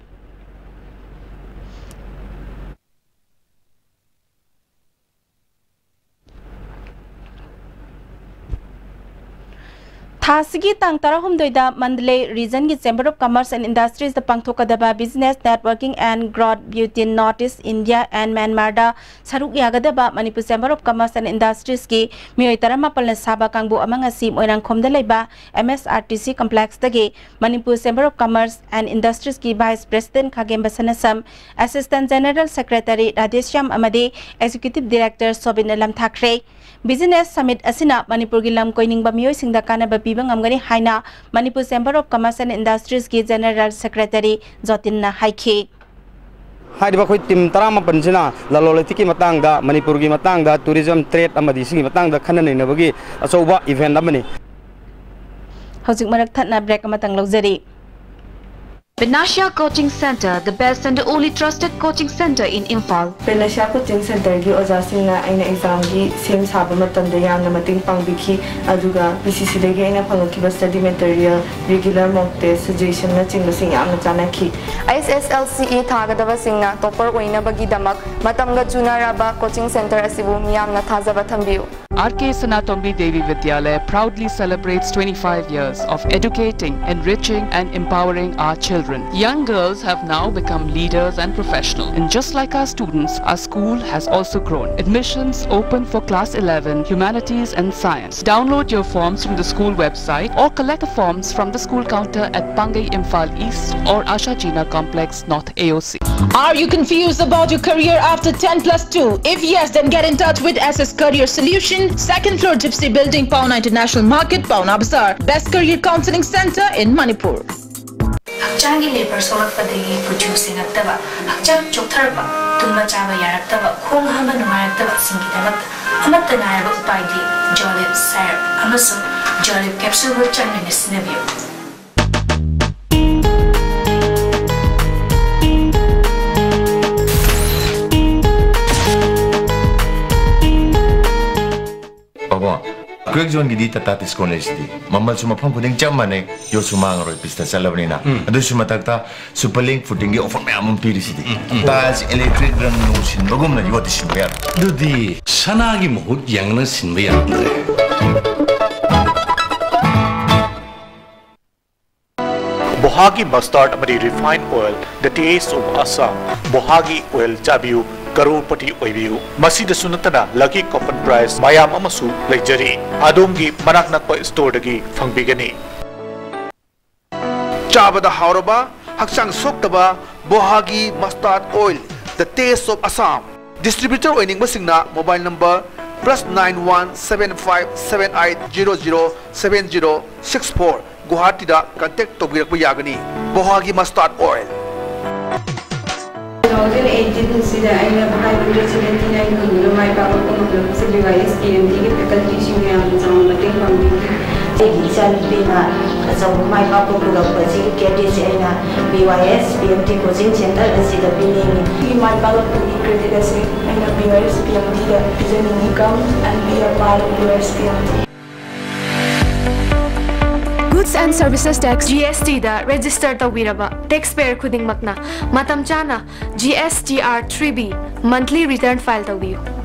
ꯊꯥ ꯑꯁꯤꯒꯤ ꯇꯥꯡ ꯇꯔꯥꯍꯨꯝꯗꯣꯏꯗ Mandalay ꯔꯤꯖꯟꯒꯤ Chamber of Commerce and Industries ꯇ ꯄꯥꯡꯊꯣꯛꯀꯗꯕ Business Networking and Growth Bulletin North East India and Myanmar ꯗ ꯁꯔꯨꯛ ꯌꯥꯒꯗꯕ Manipur Chamber of Commerce and Industries ꯀꯤ ꯃꯤꯑꯣꯏ ꯇꯔꯥꯃꯥꯄꯜꯅ ꯁꯥꯕ ꯀꯥꯡꯕꯨ ꯑꯃ ꯉꯁꯤ ꯃꯣꯏꯔꯥꯡꯈꯣꯝꯗ ꯂꯩꯕ M S R T C ꯀꯝꯄ꯭ꯂꯦꯛꯁꯇꯒꯤ Manipur Chamber of Commerce and Industries ꯀꯤ Vice President ꯈꯥꯒꯦꯝꯕ ꯁꯅꯥꯁꯝ, Assistant General Secretary Radheshyam ꯑꯃꯗꯤ Executive Director ꯁꯣꯕꯤꯠꯅ ꯂꯝꯊꯥꯈ꯭ꯔꯦ꯫ ꯕꯤꯖꯤꯅꯦꯁ ꯁꯃꯤꯠ ꯑꯁꯤꯅ ꯃꯅꯤꯄꯨꯔꯒꯤ ꯂꯝ ꯀꯣꯏꯅꯤꯡꯕ ꯃꯤꯑꯣꯏꯁꯤꯡꯗ ꯀꯥꯟꯅꯕ ꯄꯤꯕ ꯉꯝꯒꯅꯤ ꯍꯥꯏꯅ Manipur Chamber of Commerce and Industries ꯀꯤ General Secretary ꯖꯣꯇꯤꯟꯅ ꯍꯥꯏꯈꯤ꯫ ꯍꯥꯏꯔꯤꯕ ꯑꯩꯈꯣꯏ ꯇꯤꯝ ꯇꯔꯥꯃꯥꯄꯟꯁꯤꯅ ꯂꯂꯣꯟ ꯏꯇꯤꯛꯀꯤ ꯃꯇꯥꯡꯗ, ꯃꯅꯤꯄꯨꯔꯒꯤ ꯃꯇꯥꯡꯗ, ꯇꯨꯔꯤꯖꯝ, ꯇ꯭ꯔꯦꯗ ꯑꯃꯗꯤ ꯁꯤꯒꯤ ꯃꯇꯥꯡꯗ ꯈꯟꯅ ꯅꯩꯅꯕꯒꯤ ꯑꯆꯧꯕ ꯏꯚꯦꯟꯠ ꯑꯃꯅꯤ꯫ ꯍꯧꯖꯤꯛ ꯃꯔꯛ ꯊꯠꯅ ꯕ꯭ꯔꯦꯛ ꯑꯃꯇꯪ ꯂꯧꯖꯔꯤ꯫ Panacea Coaching Center, the best and the only trusted coaching center in Imphal. Panacea Coaching Centerꯒꯤ ꯑꯣꯖꯥꯁꯤꯡꯅ ꯑꯩꯅ ꯑꯦꯛꯖꯥꯝꯒꯤ ꯁꯦꯝ ꯁꯥꯕ ꯃꯇꯝꯗ ꯌꯥꯝꯅ ꯃꯇꯦꯡ ꯄꯥꯡꯕꯤꯈꯤ, ꯑꯗꯨꯒ ꯄꯤ ꯁꯤ ꯁꯤꯗꯒꯤ ꯑꯩꯅ ꯐꯪꯂꯛꯈꯤꯕ study material, regular mock test, suggestionꯅꯆꯤꯡꯕꯁꯤꯡ ꯌꯥꯝꯅ ꯆꯥꯟꯅꯈꯤ꯫ ꯑꯩꯆ ꯑꯦꯁ ꯑꯦꯜ ꯁꯤ ꯏ ꯊꯥꯒꯗꯕꯁꯤꯡꯅ topper ꯑꯣꯏꯅꯕꯒꯤꯗꯃꯛ ꯃꯇꯝꯒ ꯆꯨꯅꯔꯕ coaching center ꯑꯁꯤꯕꯨ ꯃꯤꯌꯥꯝꯅ ꯊꯥꯖꯕ ꯊꯝꯕꯤꯌꯨ꯫ R K Sanatombi Devi Vidyalaya proudly celebrates twenty-five years of educating, enriching, and empowering our children. Young girls have now become leaders and professionals. And just like our students, our school has also grown. Admissions open for class eleven, humanities, and science. Download your forms from the school website or collect the forms from the school counter at Pangai Imphal East or Asha Jina Complex, North A O C. Are you confused about your career after ten plus two? If yes, then get in touch with S S Career Solution, second floor Gypsy Building, Paona International Market, Paona Bazaar. Best career counseling center in Manipur. ꯍꯛꯆꯥꯡꯒꯤ labour ꯁꯣꯛꯂꯛꯄꯗꯒꯤ ꯀꯨꯆꯨ ꯁꯦꯡꯉꯛꯇꯕ, ꯍꯛꯆꯥꯡ ꯆꯣꯛꯊꯔꯛꯄ, ꯇꯨꯝꯕ ꯆꯥꯕ ꯌꯥꯔꯛꯇꯕ, ꯈꯣꯡ ꯍꯥꯝꯕ ꯅꯨꯡꯉꯥꯏꯔꯛꯇꯕꯁꯤꯡꯒꯤꯗꯃꯛ ꯑꯃꯠꯇ ꯉꯥꯏꯔꯕ ꯎꯄꯥꯏꯗꯤ ꯖꯣꯂꯤꯞ ꯁꯥꯏꯔꯞ ꯑꯃꯁꯨꯡ ꯖꯣꯂꯤꯞ ꯀꯦꯞꯁꯨꯜꯕꯨ ꯆꯥꯡ ꯅꯥꯏꯅ ꯁꯤꯖꯤꯟꯅꯕꯤꯌꯨ꯫ ꯄꯥꯕꯨꯡ, ꯀ꯭ꯋꯦꯛ ꯖꯣꯟꯒꯤꯗꯤ ꯇꯥꯇꯥ ꯇꯤꯁꯀꯣꯟ ꯂꯩꯁꯤꯗꯤ꯫ ꯃꯃꯜꯁꯨ ꯃꯐꯝ ꯈꯨꯗꯤꯡ ꯆꯞ ꯃꯥꯟꯅꯩ, ꯌꯣꯠꯁꯨ ꯃꯥꯡꯉꯔꯣꯏ, ꯄꯤꯁꯇ ꯆꯠꯂꯕꯅꯤꯅ꯫ ꯎꯝ꯫ ꯑꯗꯨꯁꯨ ꯃꯊꯛꯇ ꯁꯨꯄꯔ ꯂꯤꯡ ꯐꯨꯇꯤꯡꯒꯤ ꯑꯣꯐꯔ ꯃꯌꯥꯝ ꯑꯃ ꯄꯤꯔꯤꯁꯤꯗꯤ꯫ ꯎꯝ, ꯎꯝ꯫ ꯇꯥꯏꯜꯁ ꯏꯂꯦꯛꯇ꯭ꯔꯤꯛ ꯔꯪ ꯅꯨꯡ ꯁꯤꯟꯕꯒꯨꯝꯅ ꯌꯣꯠꯇꯤ ꯁꯤꯟꯕ ꯌꯥꯔꯣꯏ꯫ ꯑꯗꯨꯗꯤ ꯁꯅꯥꯒꯤ ꯃꯍꯨꯠ ꯌꯦꯡꯂꯒ ꯁꯤꯟꯕ ꯌꯥꯔꯝꯗ꯭ꯔꯦ꯫ ꯕꯣꯍꯥꯒꯤ ꯃꯁꯇꯥꯔꯗ ꯑꯃꯗꯤ refine oil, The Taste of Assam, ꯕꯣꯍꯥꯒꯤ ꯑꯣꯏꯜ ꯆꯥꯕꯤꯌꯨ, ꯀꯔꯣꯔꯄꯇꯤ ꯑꯣꯏꯕꯤꯌꯨ꯫ ꯃꯁꯤꯗꯁꯨ ꯅꯠꯇꯅ ꯂꯛꯀꯤ ꯀꯣꯄꯟ ꯄ꯭ꯔꯥꯏꯖ ꯃꯌꯥꯝ ꯑꯃꯁꯨ ꯂꯩꯖꯔꯤ, ꯑꯗꯣꯝꯒꯤ ꯃꯅꯥꯛ ꯅꯛꯄ ꯁ꯭ꯇꯣꯔꯗꯒꯤ ꯐꯪꯕꯤꯒꯅꯤ꯫ ꯆꯥꯕꯗ ꯍꯥꯎꯔꯕ, ꯍꯛꯆꯥꯡ ꯁꯣꯛꯇꯕ ꯕꯣꯍꯥꯒꯤ ꯃꯁꯇꯥꯔꯗ oil, The Taste of Assam꯫ Distributor ꯑꯣꯏꯅꯤꯡꯕꯁꯤꯡꯅ mobile number plus nine one seven five seven eight zero zero seven zero six four, ꯒꯨꯋꯥꯍꯥꯇꯤꯗ ꯀꯟꯇꯦꯛ ꯇꯧꯕꯤꯔꯛꯄ ꯌꯥꯒꯅꯤ꯫ ꯕꯣꯍꯥꯒꯤ ꯃꯁꯇꯥꯔꯗ ꯑꯣꯏꯜ꯫ ꯑꯩꯠꯇꯤꯟꯁꯤꯗ ꯑꯩꯅ ꯐꯥꯏꯚ ꯍꯟꯗ꯭ꯔꯦꯠ ꯁꯚꯦꯟꯇꯤ ꯅꯥꯏꯟ ꯐꯪꯗꯨꯅ ꯃꯥꯏ ꯄꯥꯛꯄ ꯉꯝꯂꯕꯁꯦ B Y S P M ꯇꯤꯒꯤ ꯐꯦꯀꯜꯇꯤꯁꯤꯡꯅ ꯌꯥꯝꯅ ꯆꯥꯎꯅ ꯃꯇꯦꯡ ꯄꯥꯡꯕꯤꯈꯤ꯫ ꯑꯩꯒꯤ ꯏꯆꯥꯅꯨꯄꯤꯅ ꯑꯆꯧꯕ ꯃꯥꯏ ꯄꯥꯛꯄ ꯄꯨꯔꯛꯄꯁꯤꯒꯤ ꯀ꯭ꯔꯦꯗꯤꯠꯁꯦ ꯑꯩꯅ B Y S P M T coaching centre ꯑꯁꯤꯗ ꯄꯤꯅꯤꯡꯏ꯫ ꯑꯩꯒꯤ ꯃꯥꯏ ꯄꯥꯛꯂꯛꯄꯒꯤ ꯀ꯭ꯔꯦꯗꯤꯠ ꯑꯁꯤ ꯑꯩꯅ B Y S P M ꯇꯤꯗ ꯄꯤꯖꯅꯤꯡꯏ꯫ Come and be a part of B Y S P M T. Goods and Services Tax, G S T the register ꯇꯧꯕꯤꯔꯕ taxpayer ꯈꯨꯗꯤꯡꯃꯛꯅ ꯃꯇꯝ ꯆꯥꯅ G S T R three B monthly return file ꯇꯧꯕꯤꯌꯨ꯫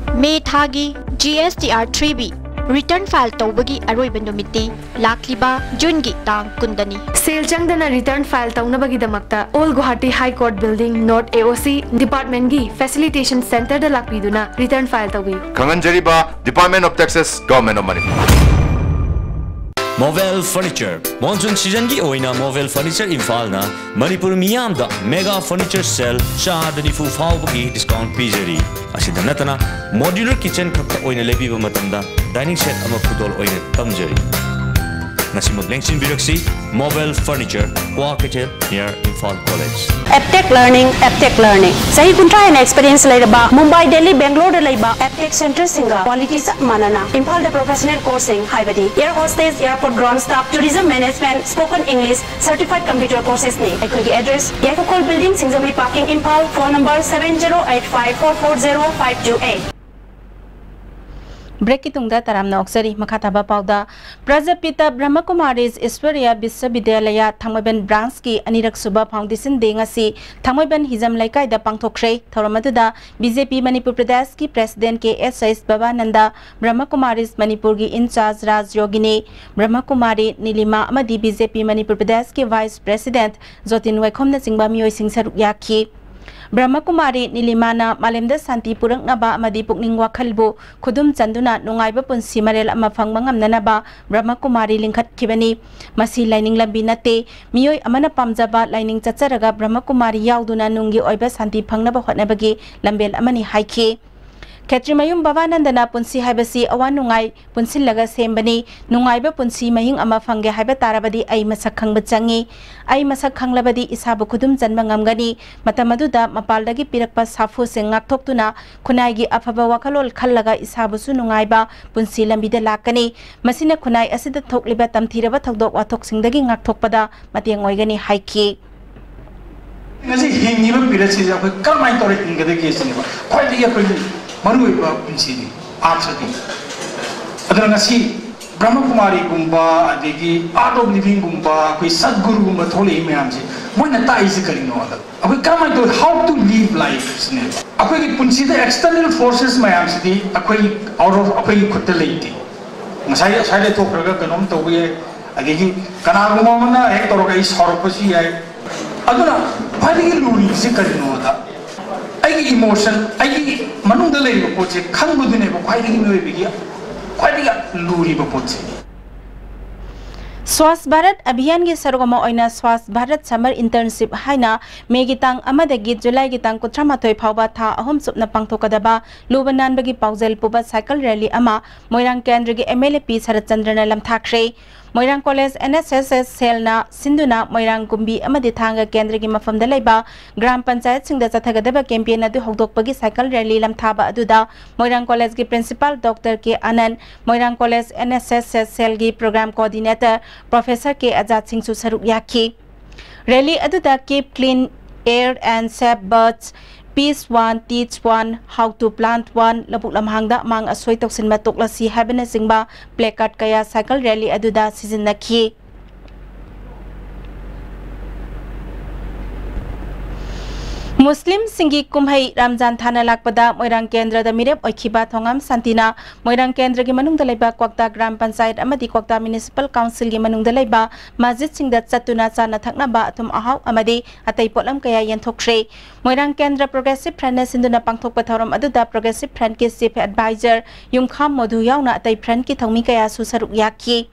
ꯃꯦ ꯊꯥꯒꯤ G S T R three B return file ꯇꯧꯕꯒꯤ ꯑꯔꯣꯏꯕ ꯅꯨꯃꯤꯠꯇꯤ ꯂꯥꯛꯂꯤꯕ ꯖꯨꯟꯒꯤ ꯇꯥꯡ ꯀꯨꯟꯗꯅꯤ꯫ ꯁꯦꯜ ꯆꯪꯗꯅ return file ꯇꯧꯅꯕꯒꯤꯗꯃꯛꯇ Old Guwahati High Court Building, North A O C department ꯒꯤ facilitation center ꯗ ꯂꯥꯛꯄꯤꯗꯨꯅ return file ꯇꯧꯕꯤꯌꯨ꯫ ꯈꯪꯍꯟꯖꯔꯤꯕ Department of Taxes, Government of Manipur. Mobel furniture. Monsoon ꯁꯤꯖꯟꯒꯤ ꯑꯣꯏꯅ ꯃꯣꯕꯦꯜ ꯐꯔꯅꯤꯆꯔ ꯏꯝꯐꯥꯜꯅ ꯃꯅꯤꯄꯨꯔ ꯃꯤꯌꯥꯝꯗ ꯃꯦꯒꯥ ꯐꯔꯅꯤꯆꯔ ꯁꯦꯜ ꯆꯥꯗ ꯅꯤꯐꯨ ꯐꯥꯎꯕꯒꯤ ꯗꯤꯁꯀꯥꯎꯟ ꯄꯤꯖꯔꯤ꯫ ꯑꯁꯤꯗ ꯅꯠꯇꯅ ꯃꯣꯗ꯭ꯌꯨꯂꯔ ꯀꯤꯆꯟ ꯈꯛꯇ ꯑꯣꯏꯅ ꯂꯩꯕꯤꯕ ꯃꯇꯝꯗ ꯗꯥꯏꯅꯤꯡ ꯁꯦꯠ ꯑꯃ ꯈꯨꯗꯣꯜ ꯑꯣꯏꯅ ꯇꯝꯖꯔꯤ꯫ ꯉꯁꯤꯃꯛ ꯂꯦꯡꯁꯤꯟꯕꯤꯔꯛꯁꯤ ꯃꯣꯕꯦꯜ ꯐꯔꯅꯤꯆꯔ, ꯀ꯭ꯋꯥ ꯀꯩꯊꯦꯜ, near Imphal College. Aptech learning, Aptech learning. ꯆꯍꯤ ꯀꯨꯟꯊ꯭ꯔꯥ ꯍꯦꯟꯅ ꯑꯦꯛꯁꯄꯤꯔꯤꯌꯦꯟꯁ ꯂꯩꯔꯕ ꯃꯨꯝꯕꯥꯏ, ꯗꯦꯜꯂꯤ, ꯕꯦꯡꯒ꯭ꯂꯣꯔꯗ ꯂꯩꯕ ꯑꯦꯞꯇꯦꯛ ꯁꯦꯟꯇꯔꯁꯤꯡꯒ ꯀ꯭ꯋꯥꯂꯤꯇꯤ ꯆꯞ ꯃꯥꯟꯅꯅ ꯏꯝꯐꯥꯜꯗ ꯄ꯭ꯔꯣꯐꯦꯁꯅꯦꯜ ꯀꯣꯔꯁꯁꯤꯡ ꯍꯥꯏꯕꯗꯤ air hostess, airport ground staff, tourism management, spoken English, certified computer courses ꯅꯤ꯫ ꯑꯩꯈꯣꯏꯒꯤ address Yaiphakhol building, Singjamei parking, Imphal. Phone number seven zero eight five four four zero five two eight꯫ ꯕ꯭ꯔꯦꯛꯀꯤ ꯇꯨꯡꯗ ꯇꯔꯥꯝꯅ ꯑꯣꯛꯆꯔꯤ꯫ ꯃꯈꯥ ꯇꯥꯕ ꯄꯥꯎꯗ, ꯄ꯭ꯔꯖꯥꯄꯤꯇ ꯕ꯭ꯔꯍ꯭ꯃꯀꯨꯃꯥꯔꯤꯁ ꯏꯁ꯭ꯋꯔꯤꯌꯥ ꯕꯤꯁ꯭ꯋꯕꯤꯗ꯭ꯌꯥꯂꯌ ꯊꯥꯡꯃꯩꯕꯟ ꯕ꯭ꯔꯥꯟꯁꯀꯤ ꯑꯅꯤꯔꯛ ꯁꯨꯕ ꯐꯥꯎꯟꯗꯦꯁꯟ ꯗꯦ ꯉꯁꯤ ꯊꯥꯡꯃꯩꯕꯟ ꯍꯤꯖꯝ ꯂꯩꯀꯥꯏꯗ ꯄꯥꯡꯊꯣꯛꯈ꯭ꯔꯦ꯫ ꯊꯧꯔꯝ ꯑꯗꯨꯗ ꯕꯤ ꯖꯦ ꯄꯤ ꯃꯅꯤꯄꯨꯔ ꯄ꯭ꯔꯗꯦꯁꯀꯤ ꯄ꯭ꯔꯦꯁꯤꯗꯦꯟꯠ ꯀꯦ ꯑꯦꯁ ꯑꯦꯁ ꯕꯕꯥꯅꯟꯗ, ꯕ꯭ꯔꯍ꯭ꯃꯀꯨꯃꯥꯔꯤꯁ ꯃꯅꯤꯄꯨꯔꯒꯤ ꯏꯟꯆꯥꯔꯖ ꯔꯥꯖ ꯌꯣꯒꯤꯅꯤ, ꯕ꯭ꯔꯍ꯭ꯃꯀꯨꯃꯥꯔꯤ ꯅꯤꯂꯤꯃꯥ ꯑꯃꯗꯤ ꯕꯤ ꯖꯦ ꯄꯤ ꯃꯅꯤꯄꯨꯔ ꯄ꯭ꯔꯗꯦꯁꯀꯤ ꯚꯥꯏꯁ ꯄ꯭ꯔꯦꯁꯤꯗꯦꯟꯠ ꯖꯣꯇꯤꯟ ꯋꯥꯏꯈꯣꯝꯅꯆꯤꯡꯕ ꯃꯤꯑꯣꯏꯁꯤꯡ ꯁꯔꯨꯛ ꯌꯥꯈꯤ꯫ ꯕ꯭ꯔꯍ꯭ꯃꯀꯨꯃꯥꯔꯤ ꯅꯤꯂꯤꯃꯥꯅ ꯃꯥꯂꯦꯝꯗ ꯁꯥꯟꯇꯤ ꯄꯨꯔꯛꯅꯕ ꯑꯃꯗꯤ ꯄꯨꯛꯅꯤꯡ ꯋꯥꯈꯜꯕꯨ ꯈꯨꯗꯨꯝ ꯆꯟꯗꯨꯅ ꯅꯨꯡꯉꯥꯏꯕ ꯄꯨꯟꯁꯤ ꯃꯔꯦꯜ ꯑꯃ ꯐꯪꯕ ꯉꯝꯅꯅꯕ ꯕ꯭ꯔꯍ꯭ꯃꯀꯨꯃꯥꯔꯤ ꯂꯤꯡꯈꯠꯈꯤꯕꯅꯤ꯫ ꯃꯁꯤ ꯂꯥꯏꯅꯤꯡ ꯂꯝꯕꯤ ꯅꯠꯇꯦ, ꯃꯤꯑꯣꯏ ꯑꯃꯅ ꯄꯥꯝꯖꯕ ꯂꯥꯏꯅꯤꯡ ꯆꯠꯆꯔꯒ ꯕ꯭ꯔꯍ꯭ꯃꯀꯨꯃꯥꯔꯤ ꯌꯥꯎꯗꯨꯅ ꯅꯨꯡꯒꯤ ꯑꯣꯏꯕ ꯁꯥꯟꯇꯤ ꯐꯪꯅꯕ ꯍꯣꯠꯅꯕꯒꯤ ꯂꯝꯕꯦꯜ ꯑꯃꯅꯤ ꯍꯥꯏꯈꯤ꯫ ꯈꯦꯇ꯭ꯔꯤꯃꯌꯨꯝ ꯕꯕꯥꯅꯟꯗꯅ ꯄꯨꯟꯁꯤ ꯍꯥꯏꯕꯁꯤ ꯑꯋꯥ ꯅꯨꯡꯉꯥꯏ ꯄꯨꯟꯁꯤꯜꯂꯒ ꯁꯦꯝꯕꯅꯤ꯫ ꯅꯨꯡꯉꯥꯏꯕ ꯄꯨꯟꯁꯤ ꯃꯍꯤꯡ ꯑꯃ ꯐꯪꯒꯦ ꯍꯥꯏꯕ ꯇꯥꯔꯕꯗꯤ ꯑꯩ ꯃꯁꯛ ꯈꯪꯕ ꯆꯪꯏ꯫ ꯑꯩ ꯃꯁꯛ ꯈꯪꯂꯕꯗꯤ ꯏꯁꯥꯕꯨ ꯈꯨꯗꯨꯝ ꯆꯟꯕ ꯉꯝꯒꯅꯤ꯫ ꯃꯇꯝ ꯑꯗꯨꯗ ꯃꯄꯥꯜꯗꯒꯤ ꯄꯤꯔꯛꯄ ꯁꯥꯐꯨꯁꯤꯡ ꯉꯥꯛꯊꯣꯛꯇꯨꯅ ꯈꯨꯟꯅꯥꯏꯒꯤ ꯑꯐꯕ ꯋꯥꯈꯜꯂꯣꯟ ꯈꯜꯂꯒ ꯏꯁꯥꯕꯨꯁꯨ ꯅꯨꯡꯉꯥꯏꯕ ꯄꯨꯟꯁꯤ ꯂꯝꯕꯤꯗ ꯂꯥꯛꯀꯅꯤ꯫ ꯃꯁꯤꯅ ꯈꯨꯟꯅꯥꯏ ꯑꯁꯤꯗ ꯊꯣꯛꯂꯤꯕ ꯇꯝꯊꯤꯔꯕ ꯊꯧꯗꯣꯛ ꯋꯥꯊꯣꯛꯁꯤꯡꯗꯒꯤ ꯉꯥꯛꯊꯣꯛꯄꯗ ꯃꯇꯦꯡ ꯑꯣꯏꯒꯅꯤ ꯍꯥꯏꯈꯤ꯫ ꯉꯁꯤ ꯍꯤꯡꯉꯤꯕ ꯄꯤꯔꯤꯠꯁꯤꯗ ꯑꯩꯈꯣꯏ ꯀꯔꯝꯍꯥꯏꯅ ꯇꯧꯔ ꯍꯤꯡꯒꯗꯒꯦ ꯁꯤꯅꯦꯕ ꯈ꯭ꯋꯥꯏꯗꯒꯤ ꯑꯩꯈꯣꯏꯒꯤ ꯃꯔꯨꯑꯣꯏꯕ ꯄꯨꯟꯁꯤꯅꯤ, ꯑꯥꯔꯠꯁꯤꯗꯤ꯫ ꯑꯗꯨꯅ ꯉꯁꯤ ꯕ꯭ꯔꯍ꯭ꯃꯀꯨꯃꯥꯔꯤꯒꯨꯝꯕ, ꯑꯗꯒꯤ Art of Livingꯒꯨꯝꯕ, ꯑꯩꯈꯣꯏ ꯁꯠꯒꯨꯔꯨꯒꯨꯝꯕ ꯊꯣꯛꯂꯛꯏ ꯃꯌꯥꯝꯁꯦ, ꯃꯣꯏꯅ ꯇꯥꯛꯏꯁꯦ ꯀꯔꯤꯅꯣꯗ, ꯑꯩꯈꯣꯏ ꯀꯔꯝꯍꯥꯏꯅ ꯇꯧꯔꯤ, how to live life ꯁꯤꯅꯦꯕ꯫ ꯑꯩꯈꯣꯏꯒꯤ ꯄꯨꯟꯁꯤꯗ external forces ꯃꯌꯥꯝꯁꯤꯗꯤ ꯑꯩꯈꯣꯏ out of, ꯑꯩꯈꯣꯏꯒꯤ ꯈꯨꯠꯇ ꯂꯩꯇꯦ꯫ ꯉꯁꯥꯏ ꯑꯁ꯭ꯋꯥꯏꯗ ꯊꯣꯛꯈ꯭ꯔꯒ ꯀꯩꯅꯣꯝ ꯇꯧꯕ ꯌꯥꯏ, ꯑꯗꯒꯤ ꯀꯅꯥꯒꯨꯝꯕ ꯑꯃꯅ ꯍꯦꯛ ꯇꯧꯔꯒ ꯑꯩ ꯁꯥꯎꯔꯛꯄꯁꯨ ꯌꯥꯏ꯫ ꯑꯗꯨꯅ ꯈ꯭ꯋꯥꯏꯗꯒꯤ ꯂꯨꯔꯤꯕꯁꯤ ꯀꯔꯤꯅꯣꯗ, ꯑꯩꯒꯤ emotion, ꯑꯩꯒꯤ ꯃꯅꯨꯡꯗ ꯂꯩꯔꯤꯕ ꯄꯣꯠꯁꯦ ꯈꯪꯕꯗꯨꯅꯦꯕ ꯈ꯭ꯋꯥꯏꯗꯒꯤ ꯃꯤꯑꯣꯏꯕꯒꯤ ꯈ꯭ꯋꯥꯏꯗꯒꯤ ꯂꯨꯔꯤꯕ ꯄꯣꯠꯁꯦ꯫ ꯁ꯭ꯋꯥꯁ ꯚꯥꯔꯠ ꯑꯚꯤꯌꯥꯟꯒꯤ ꯁꯔꯨꯛ ꯑꯃ ꯑꯣꯏꯅ ꯁ꯭ꯋꯥꯁ ꯚꯥꯔꯠ Summer Internship ꯍꯥꯏꯅ ꯃꯦꯒꯤ ꯇꯥꯡ ꯑꯃꯗꯒꯤ ꯖꯨꯂꯥꯏꯒꯤ ꯇꯥꯡ ꯀꯨꯟꯊ꯭ꯔꯥ ꯃꯥꯊꯣꯏ ꯐꯥꯎꯕ ꯊꯥ ꯑꯍꯨꯝ ꯆꯨꯞꯅ ꯄꯥꯡꯊꯣꯛꯀꯗꯕ ꯂꯨꯕ ꯅꯥꯟꯕꯒꯤ ꯄꯥꯎꯖꯦꯜ ꯄꯨꯕ ꯁꯥꯏꯀꯜ ꯔꯦꯂꯤ ꯑꯃ ꯃꯣꯏꯔꯥꯡ ꯀꯦꯟꯗ꯭ꯔꯒꯤ MLA ꯄꯤ ꯁꯔꯠꯆꯟꯗ꯭ꯔꯅ ꯂꯝꯊꯥꯈ꯭ꯔꯦ꯫ ꯃꯣꯏꯔꯥꯡ ꯀꯣꯂꯦꯖ NSSS ꯁꯦꯜꯅ ꯁꯤꯟꯗꯨꯅ ꯃꯣꯏꯔꯥꯡ ꯀꯨꯝꯕꯤ ꯑꯃꯗꯤ ꯊꯥꯡꯒ ꯀꯦꯟꯗ꯭ꯔꯒꯤ ꯃꯐꯝꯗ ꯂꯩꯕ ꯒ꯭ꯔꯥꯝ ꯄꯟꯆꯥꯌꯠꯁꯤꯡꯗ ꯆꯠꯊꯒꯗꯕ campaign ꯑꯗꯨ ꯍꯧꯗꯣꯛꯄꯒꯤ ꯁꯥꯏꯀꯜ ꯔꯦꯂꯤ ꯂꯝꯊꯥꯕ ꯑꯗꯨꯗ ꯃꯣꯏꯔꯥꯡ ꯀꯣꯂꯦꯖꯀꯤ principal Doctor ꯀꯦ ꯑꯅꯟ, ꯃꯣꯏꯔꯥꯡ ꯀꯣꯂꯦꯖ NSSS ꯁꯦꯜꯒꯤ program coordinator Professor ꯀꯦ ꯑꯖꯥꯗ ꯁꯤꯡꯁꯨ ꯁꯔꯨꯛ ꯌꯥꯈꯤ꯫ ꯔꯦꯂꯤ ꯑꯗꯨꯗ Keep Clean Air and Save Birds, Peace One, Teach One, How to Plant One, ꯂꯧꯕꯨꯛ ꯂꯝꯍꯥꯡꯗ ꯑꯃꯥꯡ ꯑꯁꯣꯏ ꯇꯧꯁꯤꯟꯕ ꯇꯣꯛꯂꯁꯤ ꯍꯥꯏꯕꯅꯆꯤꯡꯕ placard ꯀꯌꯥ ꯁꯥꯏꯀꯜ ꯔꯦꯂꯤ ꯑꯗꯨꯗ ꯁꯤꯖꯤꯟꯅꯈꯤ꯫ ꯃꯨꯁꯂꯤꯝꯁꯤꯡꯒꯤ ꯀꯨꯝꯍꯩ ꯔꯝꯖꯥꯟ ꯊꯥꯅ ꯂꯥꯛꯄꯗ ꯃꯣꯏꯔꯥꯡ ꯀꯦꯟꯗ꯭ꯔꯗ ꯃꯤꯔꯦꯞ ꯑꯣꯏꯈꯤꯕ ꯊꯣꯉꯥꯝ ꯁꯥꯟꯇꯤꯅ ꯃꯣꯏꯔꯥꯡ ꯀꯦꯟꯗ꯭ꯔꯒꯤ ꯃꯅꯨꯡꯗ ꯂꯩꯕ ꯀ꯭ꯋꯥꯛꯇꯥ ꯒ꯭ꯔꯥꯝ ꯄꯟꯆꯥꯌꯠ ꯑꯃꯗꯤ ꯀ꯭ꯋꯥꯛꯇꯥ Municipal Councilꯒꯤ ꯃꯅꯨꯡꯗ ꯂꯩꯕ ꯃꯁꯖꯤꯗꯁꯤꯡꯗ ꯆꯠꯇꯨꯅ ꯆꯥꯅ ꯊꯛꯅꯕ ꯑꯊꯨꯝ ꯑꯍꯥꯎ ꯑꯃꯗꯤ ꯑꯇꯩ ꯄꯣꯠꯂꯝ ꯀꯌꯥ ꯌꯦꯟꯊꯣꯛꯈ꯭ꯔꯦ꯫ ꯃꯣꯏꯔꯥꯡ ꯀꯦꯟꯗ꯭ꯔ Progressive Frontꯅ ꯁꯤꯟꯗꯨꯅ ꯄꯥꯡꯊꯣꯛꯄ ꯊꯧꯔꯝ ꯑꯗꯨꯗ Progressive Frontꯀꯤ Chief Advisor ꯌꯨꯝꯈꯥꯝ ꯃꯣꯙꯨ ꯌꯥꯎꯅ ꯑꯇꯩ Frontꯀꯤ ꯊꯧꯃꯤ ꯀꯌꯥꯁꯨ ꯁꯔꯨꯛ ꯌꯥꯈꯤ꯫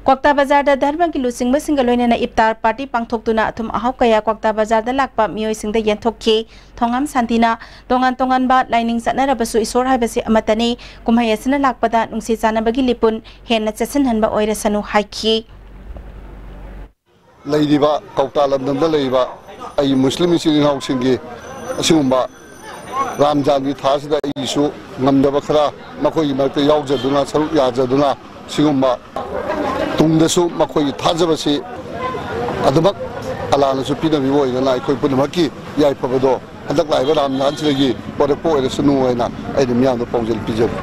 ꯀ꯭ꯋꯥꯛꯇꯥ ꯕꯖꯥꯔꯗ ꯙꯔꯃꯒꯤ ꯂꯨꯆꯤꯡꯕꯁꯤꯡꯒ ꯂꯣꯏꯅꯅ ꯏꯐꯇꯥꯔ ꯄꯥꯔꯇꯤ ꯄꯥꯡꯊꯣꯛꯇꯨꯅ ꯑꯊꯨꯝ ꯑꯍꯥꯎ ꯀꯌꯥ ꯀ꯭ꯋꯥꯛꯇꯥ ꯕꯖꯥꯔꯗ ꯂꯥꯛꯄ ꯃꯤꯑꯣꯏꯁꯤꯡꯗ ꯌꯦꯟꯊꯣꯛꯈꯤ꯫ ꯊꯣꯉꯥꯝ ꯁꯥꯟꯇꯤꯅ ꯇꯣꯉꯥꯟ ꯇꯣꯉꯥꯟꯕ ꯂꯥꯏꯅꯤꯡ ꯆꯠꯅꯔꯕꯁꯨ ꯏꯁꯣꯔ ꯍꯥꯏꯕꯁꯤ ꯑꯃꯠꯇꯅꯤ, ꯀꯨꯝꯍꯩ ꯑꯁꯤꯅ ꯂꯥꯛꯄꯗ ꯅꯨꯡꯁꯤ ꯆꯥꯟꯅꯕꯒꯤ ꯂꯤꯄꯨꯟ ꯍꯦꯟꯅ ꯆꯦꯠꯁꯤꯟꯍꯟꯕ ꯑꯣꯏꯔꯁꯅꯨ ꯍꯥꯏꯈꯤ꯫ ꯂꯩꯔꯤꯕ ꯀꯧꯇꯥ ꯂꯝꯗꯝꯗ ꯂꯩꯔꯤꯕ ꯑꯩ ꯃꯨꯁꯂꯤꯝ ꯏꯆꯤꯜ ꯏꯅꯥꯎꯁꯤꯡꯒꯤ ꯑꯁꯤꯒꯨꯝꯕ ꯔꯥꯝꯖꯥꯟꯒꯤ ꯊꯥꯁꯤꯗ ꯑꯩꯒꯤꯁꯨ ꯉꯝꯗꯕ ꯈꯔ ꯃꯈꯣꯏꯒꯤ ꯃꯔꯛꯇ ꯌꯥꯎꯖꯗꯨꯅ, ꯁꯔꯨꯛ ꯌꯥꯖꯗꯨꯅ, ꯁꯤꯒꯨꯝꯕ ꯇꯨꯡꯗꯁꯨ ꯃꯈꯣꯏꯒꯤ ꯊꯥꯖꯕꯁꯤ ꯑꯗꯨꯃꯛ ꯑꯜꯂꯥꯅꯁꯨ ꯄꯤꯅꯕꯤꯕ ꯑꯣꯏꯗꯅ ꯑꯩꯈꯣꯏ ꯄꯨꯝꯅꯃꯛꯀꯤ ꯌꯥꯏꯐꯕꯗꯣ ꯍꯟꯗꯛ ꯂꯥꯛꯏꯕ ꯔꯥꯝꯖꯥꯟꯁꯤꯗꯒꯤ ꯄꯣꯔꯛꯄ ꯑꯣꯏꯔꯁꯅꯨ ꯍꯥꯏꯅ ꯑꯩꯅ ꯃꯤꯌꯥꯝꯗ ꯄꯥꯎꯖꯦꯜ ꯄꯤꯖꯔꯤ꯫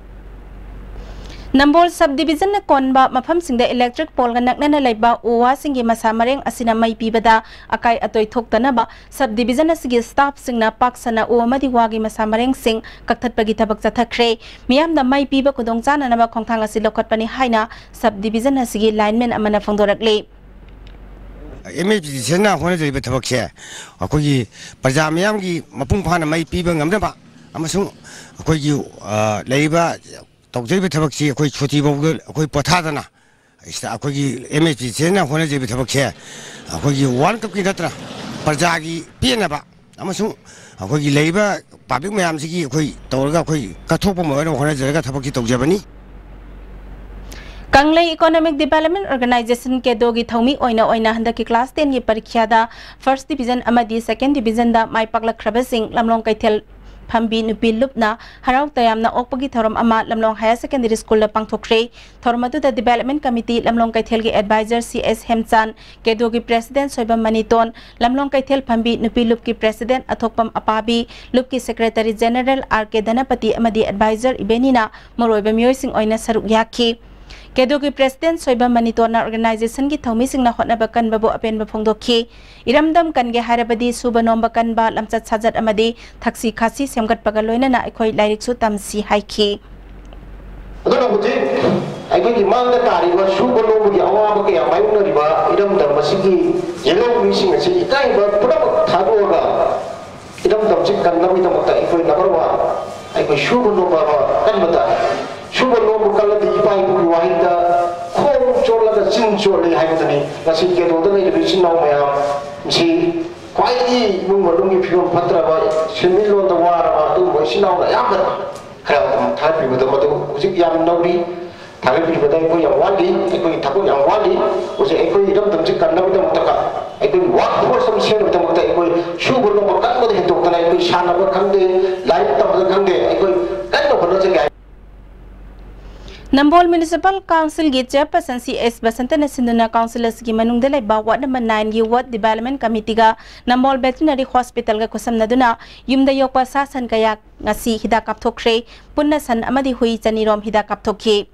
ꯅꯝꯕꯣꯜ ꯁꯕ ꯗꯤꯕꯤꯖꯟꯅ ꯀꯣꯟꯕ ꯃꯐꯝꯁꯤꯡꯗ ꯏꯂꯦꯛꯇ꯭ꯔꯤꯛ ꯄꯣꯜꯒ ꯅꯛꯅꯅ ꯂꯩꯕ ꯎ ꯋꯥꯁꯤꯡꯒꯤ ꯃꯁꯥ ꯃꯔꯦꯡ ꯑꯁꯤꯅ ꯃꯩ ꯄꯤꯕꯗ ꯑꯀꯥꯏ ꯑꯇꯣꯏ ꯊꯣꯛꯇꯅꯕ ꯁꯕ ꯗꯤꯕꯤꯖꯟ ꯑꯁꯤꯒꯤ ꯁ꯭ꯇꯥꯐꯁꯤꯡꯅ ꯄꯥꯛ ꯁꯟꯅ ꯎ ꯑꯃꯗꯤ ꯋꯥꯒꯤ ꯃꯁꯥ ꯃꯔꯦꯡꯁꯤꯡ ꯀꯛꯊꯠꯄꯒꯤ ꯊꯕꯛ ꯆꯠꯊꯈ꯭ꯔꯦ꯫ ꯃꯤꯌꯥꯝꯗ ꯃꯩ ꯄꯤꯕ ꯈꯨꯗꯣꯡꯆꯥꯅꯅꯕ ꯈꯣꯡꯊꯥꯡ ꯑꯁꯤ ꯂꯧꯈꯠꯄꯅꯤ ꯍꯥꯏꯅ ꯁꯕ ꯗꯤꯕꯤꯖꯟ ꯑꯁꯤꯒꯤ ꯂꯥꯏꯟꯃꯦꯟ ꯑꯃꯅ ꯐꯣꯡꯗꯣꯔꯛꯂꯤ꯫ ꯑꯦꯝ ꯑꯦꯁ ꯄꯤ ꯁꯤꯅ ꯍꯣꯠꯅꯖꯔꯤꯕ ꯊꯕꯛꯁꯦ ꯑꯩꯈꯣꯏꯒꯤ ꯄ꯭ꯔꯖꯥ ꯃꯤꯌꯥꯝꯒꯤ ꯃꯄꯨꯡ ꯐꯥꯅ ꯃꯩ ꯄꯤꯕ ꯉꯝꯅꯕ ꯑꯃꯁꯨꯡ ꯑꯩꯈꯣꯏꯒꯤ ꯂꯩꯔꯤꯕ ꯇꯧꯖꯔꯤꯕ ꯊꯕꯛꯁꯤ ꯑꯩꯈꯣꯏ ꯁꯨꯇꯤ ꯐꯥꯎꯕꯗ ꯑꯩꯈꯣꯏ ꯄꯣꯊꯥꯗꯅ ꯁꯤꯗ ꯑꯩꯈꯣꯏꯒꯤ ꯑꯦꯝ ꯑꯦꯁ ꯄꯤ ꯁꯤꯅ ꯍꯣꯠꯅꯖꯔꯤꯕ ꯊꯕꯛꯁꯦ ꯑꯩꯈꯣꯏꯒꯤ ꯋꯥꯔꯜ ꯀꯞꯀꯤ ꯅꯠꯇꯅ ꯄ꯭ꯔꯖꯥꯒꯤ ꯄꯦꯟꯅꯕ ꯑꯃꯁꯨꯡ ꯑꯩꯈꯣꯏꯒꯤ ꯂꯩꯔꯤꯕ ꯄꯕ꯭ꯂꯤꯛ ꯃꯌꯥꯝꯁꯤꯒꯤ ꯑꯩꯈꯣꯏ ꯇꯧꯔꯒ ꯑꯩꯈꯣꯏ ꯀꯠꯊꯣꯛꯄ ꯑꯃ ꯑꯣꯏꯅ ꯍꯣꯠꯅꯖꯔꯒ ꯊꯕꯛꯁꯤ ꯇꯧꯖꯕꯅꯤ꯫ ꯀꯪꯂꯩ ꯏꯀꯣꯅꯣꯃꯤꯛ ꯗꯤꯚꯦꯂꯞꯃꯦꯟ ꯑꯣꯔꯒꯅꯥꯏꯖꯦꯁꯟ ꯀꯦꯗꯣꯒꯤ ꯊꯧꯃꯤ ꯑꯣꯏꯅ ꯑꯣꯏꯅ ꯍꯟꯗꯛꯀꯤ ꯀ꯭ꯂꯥꯁ ꯇꯦꯟꯒꯤ ꯄꯔꯤꯈ꯭ꯌꯥꯗ ꯐꯥꯔꯁ ꯗꯤꯚꯤꯖꯟ ꯑꯃꯗꯤ ꯁꯦꯀꯦꯟ ꯗꯤꯚꯤꯖꯟꯗ ꯃꯥꯏ ꯄꯥꯛꯂꯛꯈ꯭ꯔꯕꯁꯤꯡ ꯂꯝꯂꯣꯡ ꯀꯩꯊꯦꯜ ꯐꯝꯕꯤ ꯅꯨꯄꯤ ꯂꯨꯞꯅ ꯍꯔꯥꯎ ꯇꯌꯥꯝꯅ ꯑꯣꯛꯄꯒꯤ ꯊꯧꯔꯝ ꯑꯃ ꯂꯝꯂꯣꯡ ꯍꯥꯌꯔ ꯁꯦꯀꯦꯟꯗꯔꯤ ꯁ꯭ꯀꯨꯜꯗ ꯄꯥꯡꯊꯣꯛꯈ꯭ꯔꯦ꯫ ꯊꯧꯔꯝ ꯑꯗꯨꯗ ꯗꯤꯚꯦꯂꯞꯃꯦꯟ ꯀꯃꯤꯇꯤ ꯂꯝꯂꯣꯡ ꯀꯩꯊꯦꯜꯒꯤ adviser C S ꯍꯦꯝꯆꯥꯟ, ꯀꯦꯗꯣꯒꯤ president Soibam ꯃꯅꯤꯇꯣꯟ, ꯂꯝꯂꯣꯡ ꯀꯩꯊꯦꯜ ꯐꯝꯕꯤ ꯅꯨꯄꯤ ꯂꯨꯞꯀꯤ ꯄ꯭ꯔꯦꯁꯤꯗꯦꯟꯠ ꯑꯊꯣꯛꯄꯝ ꯑꯄꯥꯕꯤ, ꯂꯨꯞꯀꯤ ꯁꯦꯀ꯭ꯔꯦꯇꯔꯤ ꯖꯦꯅꯔꯦꯜ ꯑꯥꯔ ꯀꯦ ꯙꯅꯄꯇꯤ ꯑꯃꯗꯤ ꯑꯦꯗꯚꯥꯏꯖꯔ ꯏꯕꯦꯅꯤꯅ ꯃꯔꯨꯑꯣꯏꯕ ꯃꯤꯑꯣꯏꯁꯤꯡ ꯑꯣꯏꯅ ꯁꯔꯨꯛ ꯌꯥꯈꯤ꯫ ꯀꯦꯗꯣꯒꯤ ꯄ꯭ꯔꯦꯁꯤꯗꯦꯟꯠ ꯁꯣꯏꯕꯝ ꯃꯅꯤꯇꯣꯟꯅ ꯑꯣꯔꯒꯅꯥꯏꯖꯦꯁꯟꯒꯤ ꯊꯧꯃꯤꯁꯤꯡꯅ ꯍꯣꯠꯅꯕ ꯀꯟꯕꯕꯨ ꯑꯄꯦꯟꯕ ꯐꯣꯡꯗꯣꯛꯈꯤ꯫ ꯏꯔꯝꯗꯝ ꯀꯟꯒꯦ ꯍꯥꯏꯔꯕꯗꯤ ꯁꯨꯕ ꯅꯣꯝꯕ ꯀꯟꯕ, ꯂꯝꯆꯠ ꯁꯥꯖꯠ ꯑꯃꯗꯤ ꯊꯛꯁꯤ ꯈꯥꯁꯤ ꯁꯦꯝꯒꯠꯄꯒ ꯂꯣꯏꯅꯅ ꯑꯩꯈꯣꯏ ꯂꯥꯏꯔꯤꯛꯁꯨ ꯇꯝꯁꯤ ꯍꯥꯏꯈꯤ꯫ ꯑꯗꯨꯅ ꯍꯧꯖꯤꯛ ꯑꯩꯈꯣꯏꯒꯤ ꯃꯥꯡꯗ ꯇꯥꯔꯤꯕ ꯁꯨꯕ ꯅꯣꯝꯕꯒꯤ ꯑꯋꯥꯕ ꯀꯌꯥ ꯃꯥꯌꯣꯛꯅꯔꯤꯕ ꯏꯔꯝꯗꯝ ꯑꯁꯤꯒꯤ ꯌꯦꯜꯍꯧꯃꯤꯁꯤꯡ ꯑꯁꯤ ꯏꯀꯥꯏꯕ ꯄꯨꯝꯅꯃꯛ ꯊꯥꯗꯣꯛꯑꯒ ꯏꯔꯝꯗꯝꯁꯤ ꯀꯟꯅꯕꯒꯤꯗꯃꯛꯇ ꯑꯩꯈꯣꯏ ꯅꯝꯕꯔ ꯋꯥꯟ ꯑꯩꯈꯣꯏ ꯁꯨꯕ ꯅꯣꯝꯕ ꯑꯃ ꯀꯟꯕ ꯇꯥꯏ꯫ ꯁꯨꯕ ꯅꯣꯝꯕ ꯀꯜꯂꯗꯤ ꯏꯄꯥ ꯏꯄꯨꯒꯤ ꯋꯥꯍꯩꯗ ꯈꯣꯡ ꯆꯣꯠꯂꯒ ꯆꯣꯠꯂꯤ ꯍꯥꯏꯕꯗꯨꯅꯤ꯫ ꯉꯁꯤ ꯀꯦꯔꯣꯜꯗ ꯂꯩꯔꯤꯕ ꯏꯆꯤꯟ ꯏꯅꯥꯎ ꯃꯌꯥꯝꯁꯤ ꯈ꯭ꯋꯥꯏꯗꯒꯤ ꯏꯃꯨꯡ ꯃꯅꯨꯡꯒꯤ ꯐꯤꯕꯝ ꯐꯠꯇ꯭ꯔꯕ, ꯁꯦꯟꯃꯤꯠꯂꯣꯟꯗ ꯋꯥꯔꯕ ꯑꯗꯨꯒꯨꯝꯕ ꯏꯆꯤꯟ ꯏꯅꯥꯎꯅ ꯑꯌꯥꯝꯕꯅ ꯈꯔ ꯑꯗꯨꯝ ꯊꯥꯒꯠꯄꯤꯕꯗꯣ ꯃꯗꯨ ꯍꯧꯖꯤꯛ ꯌꯥꯝ ꯅꯧꯔꯤ꯫ ꯊꯥꯒꯠꯄꯤꯕꯗ ꯑꯩꯈꯣꯏ ꯌꯥꯝ ꯋꯥꯠꯂꯤ, ꯑꯩꯈꯣꯏꯒꯤ ꯊꯕꯛ ꯌꯥꯝ ꯋꯥꯠꯂꯤ꯫ ꯍꯧꯖꯤꯛ ꯑꯩꯈꯣꯏ ꯏꯔꯝꯗꯝꯁꯤ ꯀꯟꯅꯕꯒꯤꯗꯃꯛꯇ, ꯑꯩꯈꯣꯏꯒꯤ ꯋꯥꯔꯛ ꯐꯣꯔꯁ ꯑꯃ ꯁꯦꯝꯅꯕꯒꯤꯗꯃꯛꯇ ꯑꯩꯈꯣꯏ ꯁꯨꯕ ꯅꯣꯝꯕ ꯀꯟꯕꯗ ꯍꯦꯟꯗꯣꯛꯇꯅ ꯑꯩꯈꯣꯏ ꯁꯥꯟꯅꯕ ꯈꯪꯗꯦ, ꯂꯥꯏꯔꯤꯛ ꯇꯝꯕꯗ ꯈꯪꯗꯦ, ꯑꯩꯈꯣꯏ ꯀꯟꯅ ꯍꯣꯠꯅꯖꯒꯦ ꯍꯥꯏ꯫ ꯅꯝꯕꯣꯜ Municipal Council ꯒꯤ Chairperson ꯁꯤ ꯑꯦꯁ ꯕꯁꯟꯇꯅ ꯁꯤꯟꯗꯨꯅ council ꯑꯁꯤꯒꯤ ꯃꯅꯨꯡꯗ ꯂꯩꯕ ward number nine ꯒꯤ ward development committee ꯒ ꯅꯝꯕꯣꯜ Veterinary Hospital ꯒ ꯈꯨꯠꯁꯝꯅꯗꯨꯅ ꯌꯨꯝꯗ ꯌꯣꯛꯄ ꯁꯥ ꯁꯟ ꯀꯌꯥ ꯉꯁꯤ ꯍꯤꯗꯥꯛ ꯀꯥꯞꯊꯣꯛꯈ꯭ꯔꯦ꯫ ꯄꯨꯟꯅ ꯁꯟ ꯑꯃꯗꯤ ꯍꯨꯏ ꯆꯅꯤꯔꯣꯝ ꯍꯤꯗꯥꯛ ꯀꯥꯞꯊꯣꯛꯈꯤ꯫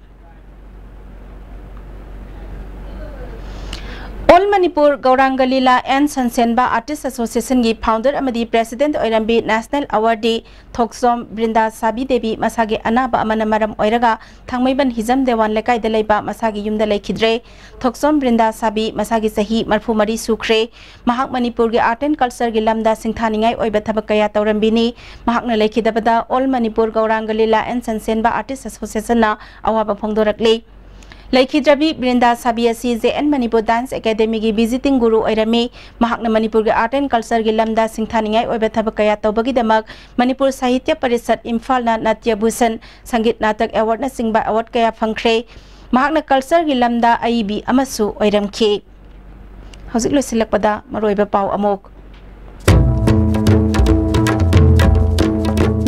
All Manipur Gauranga Lila and Sansenba Artist Association ꯒꯤ founder ꯑꯃꯗꯤ president ꯑꯣꯏꯔꯝꯕꯤ national awardee ꯊꯣꯛꯆꯣꯝ ꯕ꯭ꯔꯤꯟꯗꯥ ꯁꯥꯕꯤ ꯗꯦꯕꯤ ꯃꯁꯥꯒꯤ ꯑꯅꯥꯕ ꯑꯃꯅ ꯃꯔꯝ ꯑꯣꯏꯔꯒ ꯊꯥꯡꯃꯩꯕꯟ ꯍꯤꯖꯝ ꯗꯦꯋꯥꯟ ꯂꯩꯀꯥꯏꯗ ꯂꯩꯕ ꯃꯁꯥꯒꯤ ꯌꯨꯝꯗ ꯂꯩꯈꯤꯗ꯭ꯔꯦ꯫ ꯊꯣꯛꯆꯣꯝ ꯕ꯭ꯔꯤꯟꯗꯥ ꯁꯥꯕꯤ ꯃꯁꯥꯒꯤ ꯆꯍꯤ ꯃꯔꯤꯐꯨ ꯃꯔꯤ ꯁꯨꯈ꯭ꯔꯦ꯫ ꯃꯍꯥꯛ ꯃꯅꯤꯄꯨꯔꯒꯤ art and culture ꯒꯤ ꯂꯝꯗ ꯁꯤꯡꯊꯥꯅꯤꯡꯉꯥꯏ ꯑꯣꯏꯕ ꯊꯕꯛ ꯀꯌꯥ ꯇꯧꯔꯝꯕꯤꯅꯤ꯫ ꯃꯍꯥꯛꯅ ꯂꯩꯈꯤꯗꯕꯗ All Manipur Gauranga Lila and Sansenba Artist Association ꯅ ꯑꯋꯥꯕ ꯐꯣꯡꯗꯣꯔꯛꯂꯤ꯫ ꯂꯩꯈꯤꯗ꯭ꯔꯕꯤ ꯕ꯭ꯔꯤꯟꯗꯥ ꯁꯥꯕꯤ ꯑꯁꯤ J and Manipur Dance Academy ꯒꯤ visiting guru ꯑꯣꯏꯔꯝꯃꯤ꯫ ꯃꯍꯥꯛꯅ ꯃꯅꯤꯄꯨꯔꯒꯤ art and culture ꯒꯤ ꯂꯝꯗ ꯁꯤꯡꯊꯥꯅꯤꯡꯉꯥꯏ ꯑꯣꯏꯕ ꯊꯕꯛ ꯀꯌꯥ ꯇꯧꯕꯒꯤꯗꯃꯛ ꯃꯅꯤꯄꯨꯔ ꯁꯥꯍꯤꯇ꯭ꯌ ꯄꯔꯤꯁꯠ ꯏꯝꯐꯥꯜꯅ ꯅꯥꯇ꯭ꯌ ꯚꯨꯁꯟ, ꯁꯪꯒꯤꯠ ꯅꯥꯇꯛ award ꯅꯆꯤꯡꯕ award ꯀꯌꯥ ꯐꯪꯈ꯭ꯔꯦ꯫ ꯃꯍꯥꯛꯅ culture ꯒꯤ ꯂꯝꯗ ꯑꯏꯕꯤ ꯑꯃꯁꯨ ꯑꯣꯏꯔꯝꯈꯤ꯫ ꯍꯧꯖꯤꯛ ꯂꯣꯏꯁꯤꯜꯂꯛꯄꯗ ꯃꯔꯨꯑꯣꯏꯕ ꯄꯥꯎ ꯑꯃꯨꯛ꯫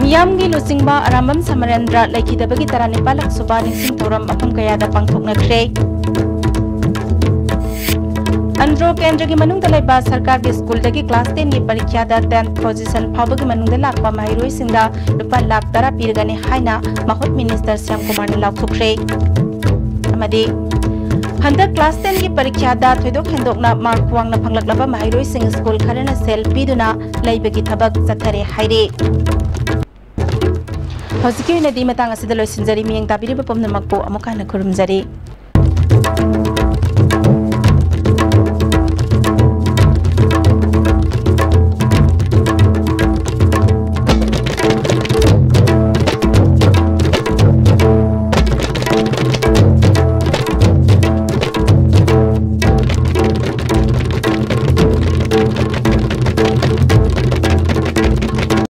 ꯃꯤꯌꯥꯝꯒꯤ ꯂꯨꯆꯤꯡꯕ ꯑꯔꯥꯝꯕꯝ ꯁꯃꯔꯦꯟꯗ꯭ꯔ ꯂꯩꯈꯤꯗꯕꯒꯤ ꯇꯔꯥꯅꯤꯄꯥꯜꯂꯛ ꯁꯨꯕ ꯅꯤꯡꯁꯤꯡ ꯊꯧꯔꯝ ꯃꯐꯝ ꯀꯌꯥꯗ ꯄꯥꯡꯊꯣꯛꯅꯈ꯭ꯔꯦ꯫ ꯑꯟꯗ꯭ꯔꯣ ꯀꯦꯟꯗ꯭ꯔꯒꯤ ꯃꯅꯨꯡꯗ ꯂꯩꯕ ꯁꯔꯀꯥꯔꯒꯤ ꯁ꯭ꯀꯨꯜꯗꯒꯤ class ten ꯒꯤ ꯄꯔꯤꯈ꯭ꯌꯥꯗ tenth position ꯐꯥꯎꯕꯒꯤ ꯃꯅꯨꯡꯗ ꯂꯥꯛꯄ ꯃꯍꯩꯔꯣꯏꯁꯤꯡꯗ ꯂꯨꯄꯥ ꯂꯥꯈ ꯇꯔꯥ ꯄꯤꯔꯒꯅꯤ ꯍꯥꯏꯅ ꯃꯍꯨꯠ minister ꯁ꯭ꯌꯥꯝ ꯀꯨꯃꯥꯔꯅ ꯂꯥꯎꯊꯣꯛꯈ꯭ꯔꯦ꯫ ꯑꯃꯗꯤ ꯍꯟꯗꯛ class ten ꯒꯤ ꯄꯔꯤꯈ꯭ꯌꯥꯗ ꯊꯣꯏꯗꯣꯛ ꯍꯦꯟꯗꯣꯛꯅ mark ꯋꯥꯡꯅ ꯐꯪꯂꯛꯂꯕ ꯃꯍꯩꯔꯣꯏꯁꯤꯡ ꯁ꯭ꯀꯨꯜ ꯈꯔꯅ ꯁꯦꯜ ꯄꯤꯗꯨꯅ ꯂꯩꯕꯒꯤ ꯊꯕꯛ ꯆꯠꯊꯔꯦ ꯍꯥꯏꯔꯤ꯫ ꯍꯧꯖꯤꯛꯀꯤ ꯑꯣꯏꯅꯗꯤ ꯃꯇꯥꯡ ꯑꯁꯤꯗ ꯂꯣꯏꯁꯤꯟꯖꯔꯤ꯫ ꯃꯤꯠꯌꯦꯡ ꯇꯥꯕꯤꯔꯤꯕ ꯄꯨꯝꯅꯃꯛꯄꯨ ꯑꯃꯨꯛ ꯍꯟꯅ ꯈꯨꯔꯨꯝꯖꯔꯤ꯫